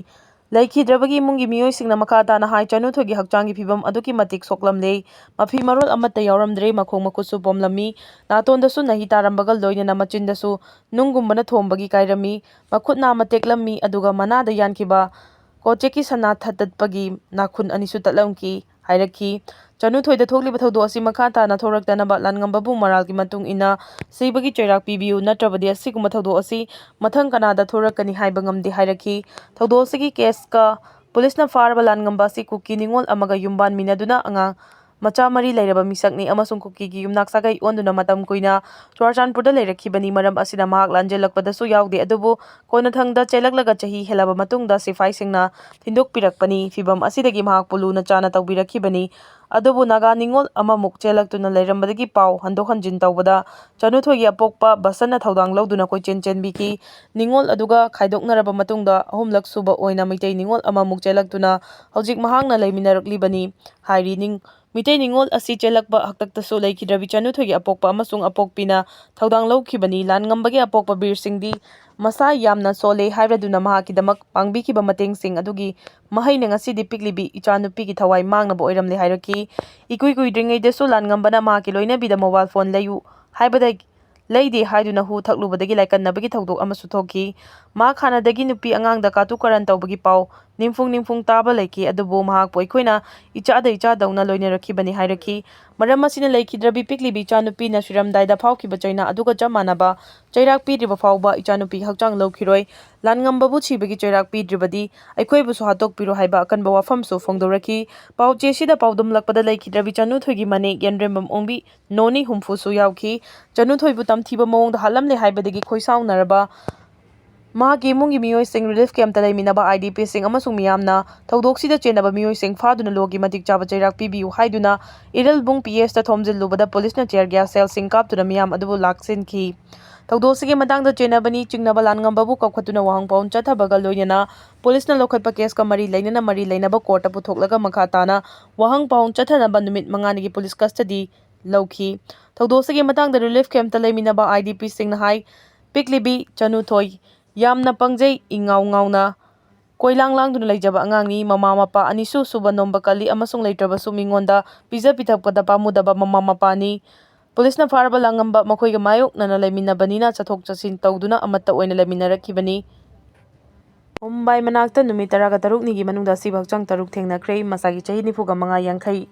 ꯂꯩꯈꯤꯗ꯭ꯔꯕꯒꯤ ꯏꯃꯨꯡꯒꯤ ꯃꯤꯑꯣꯏꯁꯤꯡꯅ ꯃꯈꯥ ꯇꯥꯅ ꯍꯥꯏ, ꯆꯅꯨꯊꯣꯏꯒꯤ ꯍꯛꯆꯥꯡꯒꯤ ꯐꯤꯕꯝ ꯑꯗꯨꯛꯀꯤ ꯃꯇꯤꯛ ꯁꯣꯛꯂꯝꯂꯦ꯫ ꯃꯐꯤ ꯃꯔꯣꯜ ꯑꯃꯠꯇ ꯌꯥꯎꯔꯝꯗ꯭ꯔꯦ꯫ ꯃꯈꯣꯡ ꯃꯈꯨꯠꯁꯨ ꯄꯣꯝꯂꯝꯃꯤ꯫ ꯅꯥꯇꯣꯟꯗꯁꯨ ꯅꯥꯍꯤ ꯇꯥꯔꯝꯕꯒ ꯂꯣꯏꯅꯅ ꯃꯆꯤꯟꯗꯁꯨ ꯅꯨꯡꯒꯨꯝꯕꯅ ꯊꯣꯝꯕꯒꯤ ꯀꯥꯏꯔꯝꯃꯤ꯫ ꯃꯈꯨꯠ ꯅꯥꯝꯃ ꯇꯦꯛꯂꯝꯃꯤ, ꯑꯗꯨꯒ ꯃꯅꯥꯗ ꯌꯥꯟꯈꯤꯕ ꯀꯣꯆꯦꯛꯀꯤ ꯁꯅꯥ ꯊꯠꯇꯠꯄꯒꯤ ꯅꯥꯈꯨꯟ ꯑꯅꯤꯁꯨ ꯇꯠꯂꯝꯈꯤ ꯍꯥꯏꯔꯛꯈꯤ꯫ ꯆꯅꯨꯊꯣꯏꯗ ꯊꯣꯛꯂꯤꯕ ꯊꯧꯗꯣꯛ ꯑꯁꯤ ꯃꯈꯥ ꯇꯥꯅ ꯊꯣꯔꯛꯇꯅꯕ ꯂꯥꯟꯉꯝꯕꯕꯨ ꯃꯔꯥꯜꯒꯤ ꯃꯇꯨꯡ ꯏꯟꯅ ꯁꯤꯕꯒꯤ ꯆꯩꯔꯥꯛ ꯄꯤꯕꯤꯌꯨ, ꯅꯠꯇ꯭ꯔꯕꯗꯤ ꯑꯁꯤꯒꯨꯝꯕ ꯊꯧꯗꯣꯛ ꯑꯁꯤ ꯃꯊꯪ ꯀꯅꯥꯗ ꯊꯣꯔꯛꯀꯅꯤ ꯍꯥꯏꯕ ꯉꯝꯗꯦ ꯍꯥꯏꯔꯛꯈꯤ꯫ ꯊꯧꯗꯣꯛ ꯑꯁꯤꯒꯤ case ꯀ ꯄꯨꯂꯤꯁꯅ ꯐꯥꯔꯕ ꯂꯥꯟꯉꯝꯕ ꯑꯁꯤ ꯀꯨꯀꯤ ꯅꯤꯉꯣꯜ ꯑꯃꯒ ꯌꯨꯝꯕꯥꯟꯃꯤꯟꯅꯗꯨꯅ ꯑꯉꯥꯡ ꯃꯆꯥ ꯃꯔꯤ ꯂꯩꯔꯕ ꯃꯤꯁꯛꯅꯤ ꯑꯃꯁꯨꯡ ꯀꯨꯀꯤꯒꯤ ꯌꯨꯝꯅꯥꯛ ꯁꯥꯒꯩ ꯑꯣꯟꯗꯨꯅ ꯃꯇꯝ ꯀꯨꯏꯅ ꯆꯨꯔꯥꯆꯥꯟꯄꯨꯔꯗ ꯂꯩꯔꯛꯈꯤꯕꯅꯤ꯫ ꯃꯔꯝ ꯑꯁꯤꯅ ꯃꯍꯥꯛ ꯂꯥꯟꯖꯦꯜꯂꯛꯄꯗꯁꯨ ꯌꯥꯎꯗꯦ, ꯑꯗꯨꯕꯨ ꯀꯣꯟꯅꯊꯪꯗ ꯆꯦꯜꯂꯛꯂꯒ ꯆꯍꯤ ꯍꯦꯜꯂꯕ ꯃꯇꯨꯡꯗ ꯁꯤꯐꯥꯏꯁꯤꯡꯅ ꯊꯤꯟꯗꯣꯛꯄꯤꯔꯛꯄꯅꯤ꯫ ꯐꯤꯚꯝ ꯑꯁꯤꯗꯒꯤ ꯃꯍꯥꯛꯄꯨ ꯂꯨꯅ ꯆꯥꯅ ꯇꯧꯕꯤꯔꯛꯈꯤꯕꯅꯤ꯫ ꯑꯗꯨꯕꯨ ꯅꯥꯒꯥ ꯅꯤꯉꯣꯜ ꯑꯃꯃꯨꯛ ꯆꯦꯜꯂꯛꯇꯨꯅ ꯂꯩꯔꯝꯕꯗꯒꯤ ꯄꯥꯎ ꯍꯟꯗꯣꯛ ꯍꯟꯖꯤꯟ ꯇꯧꯕꯗ ꯆꯅꯨꯊꯣꯏꯒꯤ ꯑꯄꯣꯛꯄ ꯕꯁꯟꯅ ꯊꯧꯗꯥꯡ ꯂꯧꯗꯨꯅ ꯀꯣꯏꯆꯦꯟ ꯆꯦꯟꯕꯤꯈꯤ꯫ ꯅꯤꯉꯣꯜ ꯑꯗꯨꯒ ꯈꯥꯏꯗꯣꯛꯅꯔꯕ ꯃꯇꯨꯡꯗ ꯑꯍꯨꯝꯂꯛ ꯁꯨꯕ ꯑꯣꯏꯅ ꯃꯩꯇꯩ ꯅꯤꯉꯣꯜ ꯑꯃꯃꯨꯛ ꯆꯦꯜꯂꯛꯇꯨꯅ ꯍꯧꯖꯤꯛ ꯃꯍꯥꯛꯅ ꯂꯩꯃꯤꯟꯅꯔꯛꯂꯤꯕꯅꯤ ꯍꯥꯏꯔꯤ꯫ ꯅꯤꯡ-, ꯃꯤꯇꯩ ꯅꯤꯉꯣꯜ ꯑꯁꯤ ꯆꯦꯜꯂꯛꯄ ꯍꯥꯛꯇꯛꯇꯁꯨ ꯂꯩꯈꯤꯗ꯭ꯔꯕꯤ ꯆꯅꯨꯊꯣꯏꯒꯤ ꯑꯄꯣꯛꯄ ꯑꯃꯁꯨꯡ ꯑꯄꯣꯛꯄꯤꯅ ꯊꯧꯗꯥꯡ ꯂꯧꯈꯤꯕꯅꯤ꯫ ꯂꯥꯟꯉꯝꯕꯒꯤ ꯑꯄꯣꯛꯄ ꯕꯤꯔꯁꯤꯡꯗꯤ ꯃꯁꯥ ꯌꯥꯝꯅ ꯁꯣꯜꯂꯦ ꯍꯥꯏꯔꯗꯨꯅ ꯃꯍꯥꯛꯀꯤꯗꯃꯛ ꯄꯥꯡꯕꯤꯈꯤꯕ ꯃꯇꯦꯡꯁꯤꯡ ꯑꯗꯨꯒꯤ ꯃꯍꯩꯅ ꯉꯁꯤꯗꯤ ꯄꯤꯛꯂꯤꯕꯤ ꯏꯆꯥꯅꯨꯄꯤꯒꯤ ꯊꯋꯥꯏ ꯃꯥꯡꯅꯕ ꯑꯣꯏꯔꯝꯂꯦ ꯍꯥꯏꯔꯛꯈꯤ꯫ ꯏꯀꯨꯏ ꯀꯨꯏꯗ꯭ꯔꯤꯉꯩꯗꯁꯨ ꯂꯥꯟꯉꯝꯕꯅ ꯃꯍꯥꯛꯀꯤ ꯂꯣꯏꯅꯕꯤꯗ ꯃꯣꯕꯥꯏꯜ ꯐꯣꯟ ꯂꯩꯌꯨ ꯍꯥꯏꯕꯗ ꯂꯩꯗꯦ ꯍꯥꯏꯗꯨꯅ ꯍꯨ ꯊꯛꯂꯨꯕꯗꯒꯤ ꯂꯥꯏꯀꯠꯅꯕꯒꯤ ꯊꯧꯗꯣꯛ ꯑꯃꯁꯨ ꯊꯣꯛꯈꯤ꯫ ꯃꯍꯥꯛ ꯍꯥꯟꯅꯗꯒꯤ ꯅꯨꯄꯤ ꯑꯉꯥꯡꯗ ꯀꯥꯇꯨ ꯀꯥꯔꯟ ꯇꯧꯕꯒꯤ ꯄꯥꯎ ꯅꯤꯡꯐꯨꯡ ꯅꯤꯡꯐꯨꯡ ꯇꯥꯕ ꯂꯩꯈꯤ, ꯑꯗꯨꯕꯨ ꯃꯍꯥꯛꯄꯨ ꯑꯩꯈꯣꯏꯅ ꯏꯆꯥꯗ ꯏꯆꯥꯗꯧꯅ ꯂꯣꯏꯅꯔꯛꯈꯤꯕꯅꯤ ꯍꯥꯏꯔꯛꯈꯤ꯫ ꯃꯔꯝ ꯑꯁꯤꯅ ꯂꯩꯈꯤꯗ꯭ꯔꯕꯤ ꯄꯤꯛꯂꯤꯕꯤ ꯏꯆꯥꯅꯨꯄꯤꯅ ꯁꯤꯔꯝꯗꯥꯏꯗ ꯐꯥꯎꯈꯤꯕ ꯆꯩꯅꯥ ꯑꯗꯨꯒ ꯆꯞ ꯃꯥꯟꯅꯕ ꯆꯩꯔꯥꯛ ꯄꯤꯗ꯭ꯔꯤꯕ ꯐꯥꯎꯕ ꯏꯆꯥꯅꯨꯄꯤ ꯍꯛꯆꯥꯡ ꯂꯧꯈꯤꯔꯣꯏ꯫ ꯂꯥꯟꯉꯝꯕꯕꯨ ꯁꯤꯕꯒꯤ ꯆꯩꯔꯥꯛ ꯄꯤꯗ꯭ꯔꯤꯕꯗꯤ ꯑꯩꯈꯣꯏꯕꯨꯁꯨ ꯍꯥꯠꯇꯣꯛꯄꯤꯔꯣ ꯍꯥꯏꯕ ꯑꯀꯟꯕ ꯋꯥꯐꯝꯁꯨ ꯐꯣꯡꯗꯣꯔꯛꯈꯤ꯫ ꯄꯥꯎꯆꯦꯁꯤꯗ ꯄꯥꯎꯗꯝꯂꯛꯄꯗ ꯂꯩꯈꯤꯗ꯭ꯔꯕꯤ ꯆꯅꯨꯊꯣꯏꯒꯤ ꯃꯅꯦ ꯌꯦꯟꯔꯦꯝꯕꯝ ꯑꯣꯡꯕꯤ ꯅꯣꯅꯤ ꯍꯨꯝꯐꯨꯁꯨ ꯌꯥꯎꯈꯤ꯫ ꯆꯅꯨꯊꯣꯏꯕꯨ ꯇꯝꯊꯤꯕ ꯃꯑꯣꯡꯗ ꯍꯥꯠꯂꯝꯂꯦ ꯍꯥꯏꯕꯗꯒꯤ ꯈꯣꯏꯁꯥꯎꯅꯔꯕ ꯃꯍꯥꯛꯀꯤ ꯏꯃꯨꯡꯒꯤ ꯃꯤꯑꯣꯏꯁꯤꯡ, ꯔꯤꯂꯤꯐ ꯀꯦꯝꯞꯇ ꯂꯩꯃꯤꯟꯅꯕ ꯑꯥꯏ ꯗꯤ ꯄꯤꯁꯤꯡ ꯑꯃꯁꯨꯡ ꯃꯤꯌꯥꯝꯅ ꯊꯧꯗꯣꯛꯁꯤꯗ ꯆꯦꯟꯅꯕ ꯃꯤꯑꯣꯏꯁꯤꯡ ꯐꯥꯗꯨꯅ ꯂꯣꯒꯤ ꯃꯇꯤꯛ ꯆꯥꯕ ꯆꯩꯔꯥꯛ ꯄꯤꯕꯤꯌꯨ ꯍꯥꯏꯗꯨꯅ ꯏꯔꯜꯕꯨꯡ ꯄꯤ ꯑꯦꯁꯇ ꯊꯣꯝꯖꯤꯜꯂꯨꯕꯗ ꯄꯨꯂꯤꯁꯅ tear gas shellꯁꯤꯡ ꯀꯥꯞꯇꯨꯅ ꯃꯤꯌꯥꯝ ꯑꯗꯨꯕꯨ ꯂꯥꯛꯁꯤꯟꯈꯤ꯫ ꯊꯧꯗꯣꯛꯁꯤꯒꯤ ꯃꯇꯥꯡꯗ ꯆꯦꯟꯅꯕꯅꯤ ꯆꯤꯡꯅꯕ ꯂꯥꯟꯉꯝꯕꯕꯨ ꯀꯧꯈꯠꯇꯨꯅ ꯋꯥꯍꯪ ꯄꯥꯎꯟ ꯆꯠꯊꯕꯒ ꯂꯣꯏꯅꯅ ꯄꯨꯂꯤꯁꯅ ꯂꯧꯈꯠꯄ ꯀꯦꯁꯀ ꯃꯔꯤ ꯂꯩꯅꯅ ꯃꯔꯤ ꯂꯩꯅꯕ ꯀꯣꯔꯠꯇ ꯄꯨꯊꯣꯛꯂꯒ ꯃꯈꯥ ꯇꯥꯅ ꯋꯥꯍꯪ ꯄꯥꯎꯟ ꯆꯠꯊꯅꯕ ꯅꯨꯃꯤꯠ ꯃꯉꯥꯅꯤꯒꯤ ꯄꯨꯂꯤꯁ ꯀꯁꯇꯗꯤ ꯂꯧꯈꯤ꯫ ꯊꯧꯗꯣꯛꯁꯤꯒꯤ ꯃꯇꯥꯡꯗ ꯔꯤꯂꯤꯐ ꯀꯦꯝꯞꯇ ꯂꯩꯃꯤꯟꯅꯕ ꯑꯥꯏ ꯗꯤ ꯄꯤꯁꯤꯡꯅ ꯍꯥꯏ, ꯄꯤꯛꯂꯤꯕꯤ ꯆꯅꯨꯊꯣꯏ ꯌꯥꯝꯅ ꯄꯪꯖꯩ, ꯏꯉꯥꯎ ꯉꯥꯎꯅ ꯀꯣꯏꯂꯥꯡ ꯂꯥꯡꯗꯨꯅ ꯂꯩꯖꯕ ꯑꯉꯥꯡꯅꯤ꯫ ꯃꯃꯥ ꯃꯄꯥ ꯑꯅꯤꯁꯨ ꯁꯨꯕ ꯅꯣꯝꯕ ꯀꯜꯂꯤ ꯑꯃꯁꯨꯡ ꯂꯩꯇ꯭ꯔꯕꯁꯨ ꯃꯤꯉꯣꯟꯗ ꯄꯤꯖ ꯄꯤꯊꯛꯄꯗ ꯄꯥꯝꯃꯨꯗꯕ ꯃꯃꯥ ꯃꯄꯥꯅꯤ꯫ ꯄꯨꯂꯤꯁꯅ ꯐꯥꯔꯕ ꯂꯥꯡꯉꯝꯕ ꯃꯈꯣꯏꯒ ꯃꯥꯌꯣꯛꯅꯅ ꯂꯩꯃꯤꯟꯅꯕꯅꯤꯅ ꯆꯠꯊꯣꯛ ꯆꯠꯁꯤꯟ ꯇꯧꯗꯨꯅ ꯑꯃꯠꯇ ꯑꯣꯏꯅ ꯂꯩꯃꯤꯟꯅꯔꯛꯈꯤꯕꯅꯤ꯫ ꯃꯨꯝꯕꯥꯏ ꯃꯅꯥꯛꯇ ꯅꯨꯃꯤꯠ ꯇꯔꯥꯒ ꯇꯔꯨꯛꯅꯤꯒꯤ ꯃꯅꯨꯡꯗ ꯑꯁꯤꯕ ꯍꯛꯆꯥꯡ ꯇꯔꯨꯛ ꯊꯦꯡꯅꯈ꯭ꯔꯦ꯫ ꯃꯁꯥꯒꯤ ꯆꯍꯤ ꯅꯤꯐꯨꯒ ꯃꯉꯥ ꯌꯥꯡꯈꯩ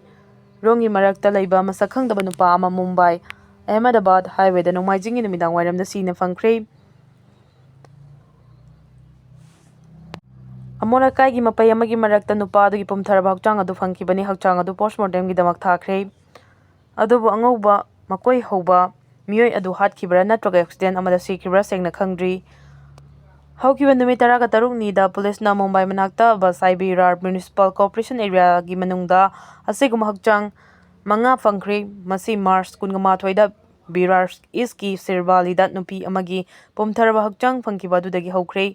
ꯔꯣꯝꯒꯤ ꯃꯔꯛꯇ ꯂꯩꯕ ꯃꯁꯛ ꯈꯪꯗꯕ ꯅꯨꯄꯥ ꯑꯃ ꯃꯨꯝꯕꯥꯏ ꯑꯍꯃꯗꯕꯥꯗ ꯍꯥꯏꯋꯦꯗ ꯅꯣꯡꯃꯥꯏꯖꯤꯡꯒꯤ ꯅꯨꯃꯤꯗꯥꯡ ꯋꯥꯏꯔꯝꯗ ꯁꯤꯅ ꯐꯪꯈ꯭ꯔꯦ꯫ ꯑꯃꯣꯠ ꯑꯀꯥꯏꯒꯤ ꯃꯄꯩ ꯑꯃꯒꯤ ꯃꯔꯛꯇ ꯅꯨꯄꯥ ꯑꯗꯨꯒꯤ ꯄꯨꯝꯊꯔꯕ ꯍꯛꯆꯥꯡ ꯑꯗꯨ ꯐꯪꯈꯤꯕꯅꯤ꯫ ꯍꯛꯆꯥꯡ ꯑꯗꯨ ꯄꯣꯁꯃꯣꯔꯇꯦꯝꯒꯤꯗꯃꯛ ꯊꯥꯈ꯭ꯔꯦ꯫ ꯑꯗꯨꯕꯨ ꯑꯉꯧꯕ ꯃꯀꯣꯏ ꯍꯧꯕ ꯃꯤꯑꯣꯏ ꯑꯗꯨ ꯍꯥꯠꯈꯤꯕ꯭ꯔꯥ ꯅꯠꯇ꯭ꯔꯒ ꯑꯦꯛꯁꯤꯗꯦꯟ ꯑꯃꯗ ꯁꯤꯈꯤꯕ꯭ꯔꯥ ꯁꯦꯡꯅ ꯈꯪꯗ꯭ꯔꯤ꯫ ꯍꯧꯈꯤꯕ ꯅꯨꯃꯤꯠ ꯇꯔꯥꯒ ꯇꯔꯨꯛꯅꯤꯗ ꯄꯨꯂꯤꯁꯅ ꯃꯨꯝꯕꯥꯏ ꯃꯅꯥꯛꯇ ꯕꯁꯥꯏ ꯕꯤꯔꯥꯔ ꯃ꯭ꯌꯨꯅꯤꯁꯤꯄꯥꯜ ꯀꯣꯔꯄꯣꯔꯦꯁꯟ ꯑꯦꯔꯤꯌꯥꯒꯤ ꯃꯅꯨꯡꯗ ꯑꯁꯤꯒꯨꯝꯕ ꯍꯛꯆꯥꯡ ꯃꯉꯥ ꯐꯪꯈ꯭ꯔꯦ꯫ ꯃꯁꯤ ꯃꯥꯔꯆ ꯀꯨꯟꯃꯥꯊꯣꯏꯗ ꯕꯤꯔꯥꯔ ꯏꯁꯀꯤ ꯁꯤꯔꯕꯥꯂꯤꯗ ꯅꯨꯄꯤ ꯑꯃꯒꯤ ꯄꯨꯝꯊꯔꯕ ꯍꯛꯆꯥꯡ ꯐꯪꯈꯤꯕ ꯑꯗꯨꯗꯒꯤ ꯍꯧꯈ꯭ꯔꯦ꯫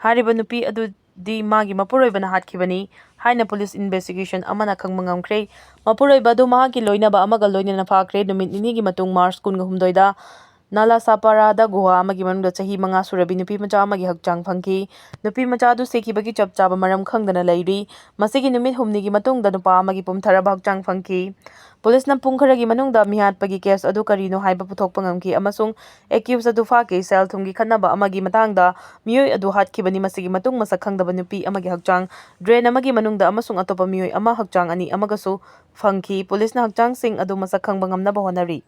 ꯍꯥꯏꯔꯤꯕ ꯅꯨꯄꯤ ꯑꯗꯨꯗꯤ ꯃꯥꯒꯤ ꯃꯄꯨꯔꯣꯏꯕꯅ ꯍꯥꯠꯈꯤꯕꯅꯤ ꯍꯥꯏꯅ ꯄꯨꯂꯤꯁ ꯏꯟꯚꯦꯁꯇꯤꯒꯦꯁꯟ ꯑꯃꯅ ꯈꯪꯕ ꯉꯝꯈ꯭ꯔꯦ꯫ ꯃꯄꯨꯔꯣꯏꯕ ꯑꯗꯨ ꯃꯍꯥꯛꯀꯤ ꯂꯣꯏꯅꯕ ꯑꯃꯒ ꯂꯣꯏꯅꯅ ꯐꯥꯈ꯭ꯔꯦ꯫ ꯅꯨꯃꯤꯠ ꯅꯤꯅꯤꯒꯤ ꯃꯇꯨꯡ, ꯃꯥꯔꯆ ꯀꯨꯟꯍꯨꯝꯗꯣꯏꯗ, ꯅꯥꯂꯥꯁꯥꯄꯥꯔꯥꯗ ꯒꯨꯍꯥ ꯑꯃꯒꯤ ꯃꯅꯨꯡꯗ ꯆꯍꯤ ꯃꯉꯥ ꯁꯨꯔꯕꯤ ꯅꯨꯄꯤ ꯃꯆꯥ ꯑꯃꯒꯤ ꯍꯛꯆꯥꯡ ꯐꯪꯈꯤ꯫ ꯅꯨꯄꯤ ꯃꯆꯥ ꯑꯗꯨ ꯁꯤꯈꯤꯕꯒꯤ ꯆꯞ ꯆꯥꯕ ꯃꯔꯝ ꯈꯪꯗꯅ ꯂꯩꯔꯤ꯫ ꯃꯁꯤꯒꯤ ꯅꯨꯃꯤꯠ ꯍꯨꯝꯅꯤꯒꯤ ꯃꯇꯨꯡꯗ ꯅꯨꯄꯥ ꯑꯃꯒꯤ ꯄꯨꯝꯊꯔꯕ ꯍꯛꯆꯥꯡ ꯐꯪꯈꯤ꯫ ꯄꯨꯂꯤꯁꯅ ꯄꯨꯡ ꯈꯔꯒꯤ ꯃꯅꯨꯡꯗ ꯃꯤꯍꯥꯠꯄꯒꯤ ꯀꯦꯁ ꯑꯗꯨ ꯀꯔꯤꯅꯣ ꯍꯥꯏꯕ ꯄꯨꯊꯣꯛꯄ ꯉꯝꯈꯤ ꯑꯃꯁꯨꯡ ꯑꯦꯀ꯭ꯌꯨꯁ ꯑꯗꯨ ꯐꯥꯈꯤ꯫ ꯁꯦꯜ ꯊꯨꯝꯒꯤ ꯈꯠꯅꯕ ꯑꯃꯒꯤ ꯃꯇꯥꯡꯗ ꯃꯤꯑꯣꯏ ꯑꯗꯨ ꯍꯥꯠꯈꯤꯕꯅꯤ꯫ ꯃꯁꯤꯒꯤ ꯃꯇꯨꯡ ꯃꯁꯛ ꯈꯪꯗꯕ ꯅꯨꯄꯤ ꯑꯃꯒꯤ ꯍꯛꯆꯥꯡ ꯗ꯭ꯔꯦꯟ ꯑꯃꯒꯤ ꯃꯅꯨꯡꯗ ꯑꯃꯁꯨꯡ ꯑꯇꯣꯞꯄ ꯃꯤꯑꯣꯏ ꯑꯃ ꯍꯛꯆꯥꯡ ꯑꯅꯤ ꯑꯃꯒꯁꯨ ꯐꯪꯈꯤ꯫ ꯄꯨꯂꯤꯁꯅ ꯍꯛꯆꯥꯡꯁꯤꯡ ꯑꯗꯨ ꯃꯁꯛ ꯈꯪꯕ ꯉꯝꯅꯕ ꯍꯣꯠꯅꯔꯤ꯫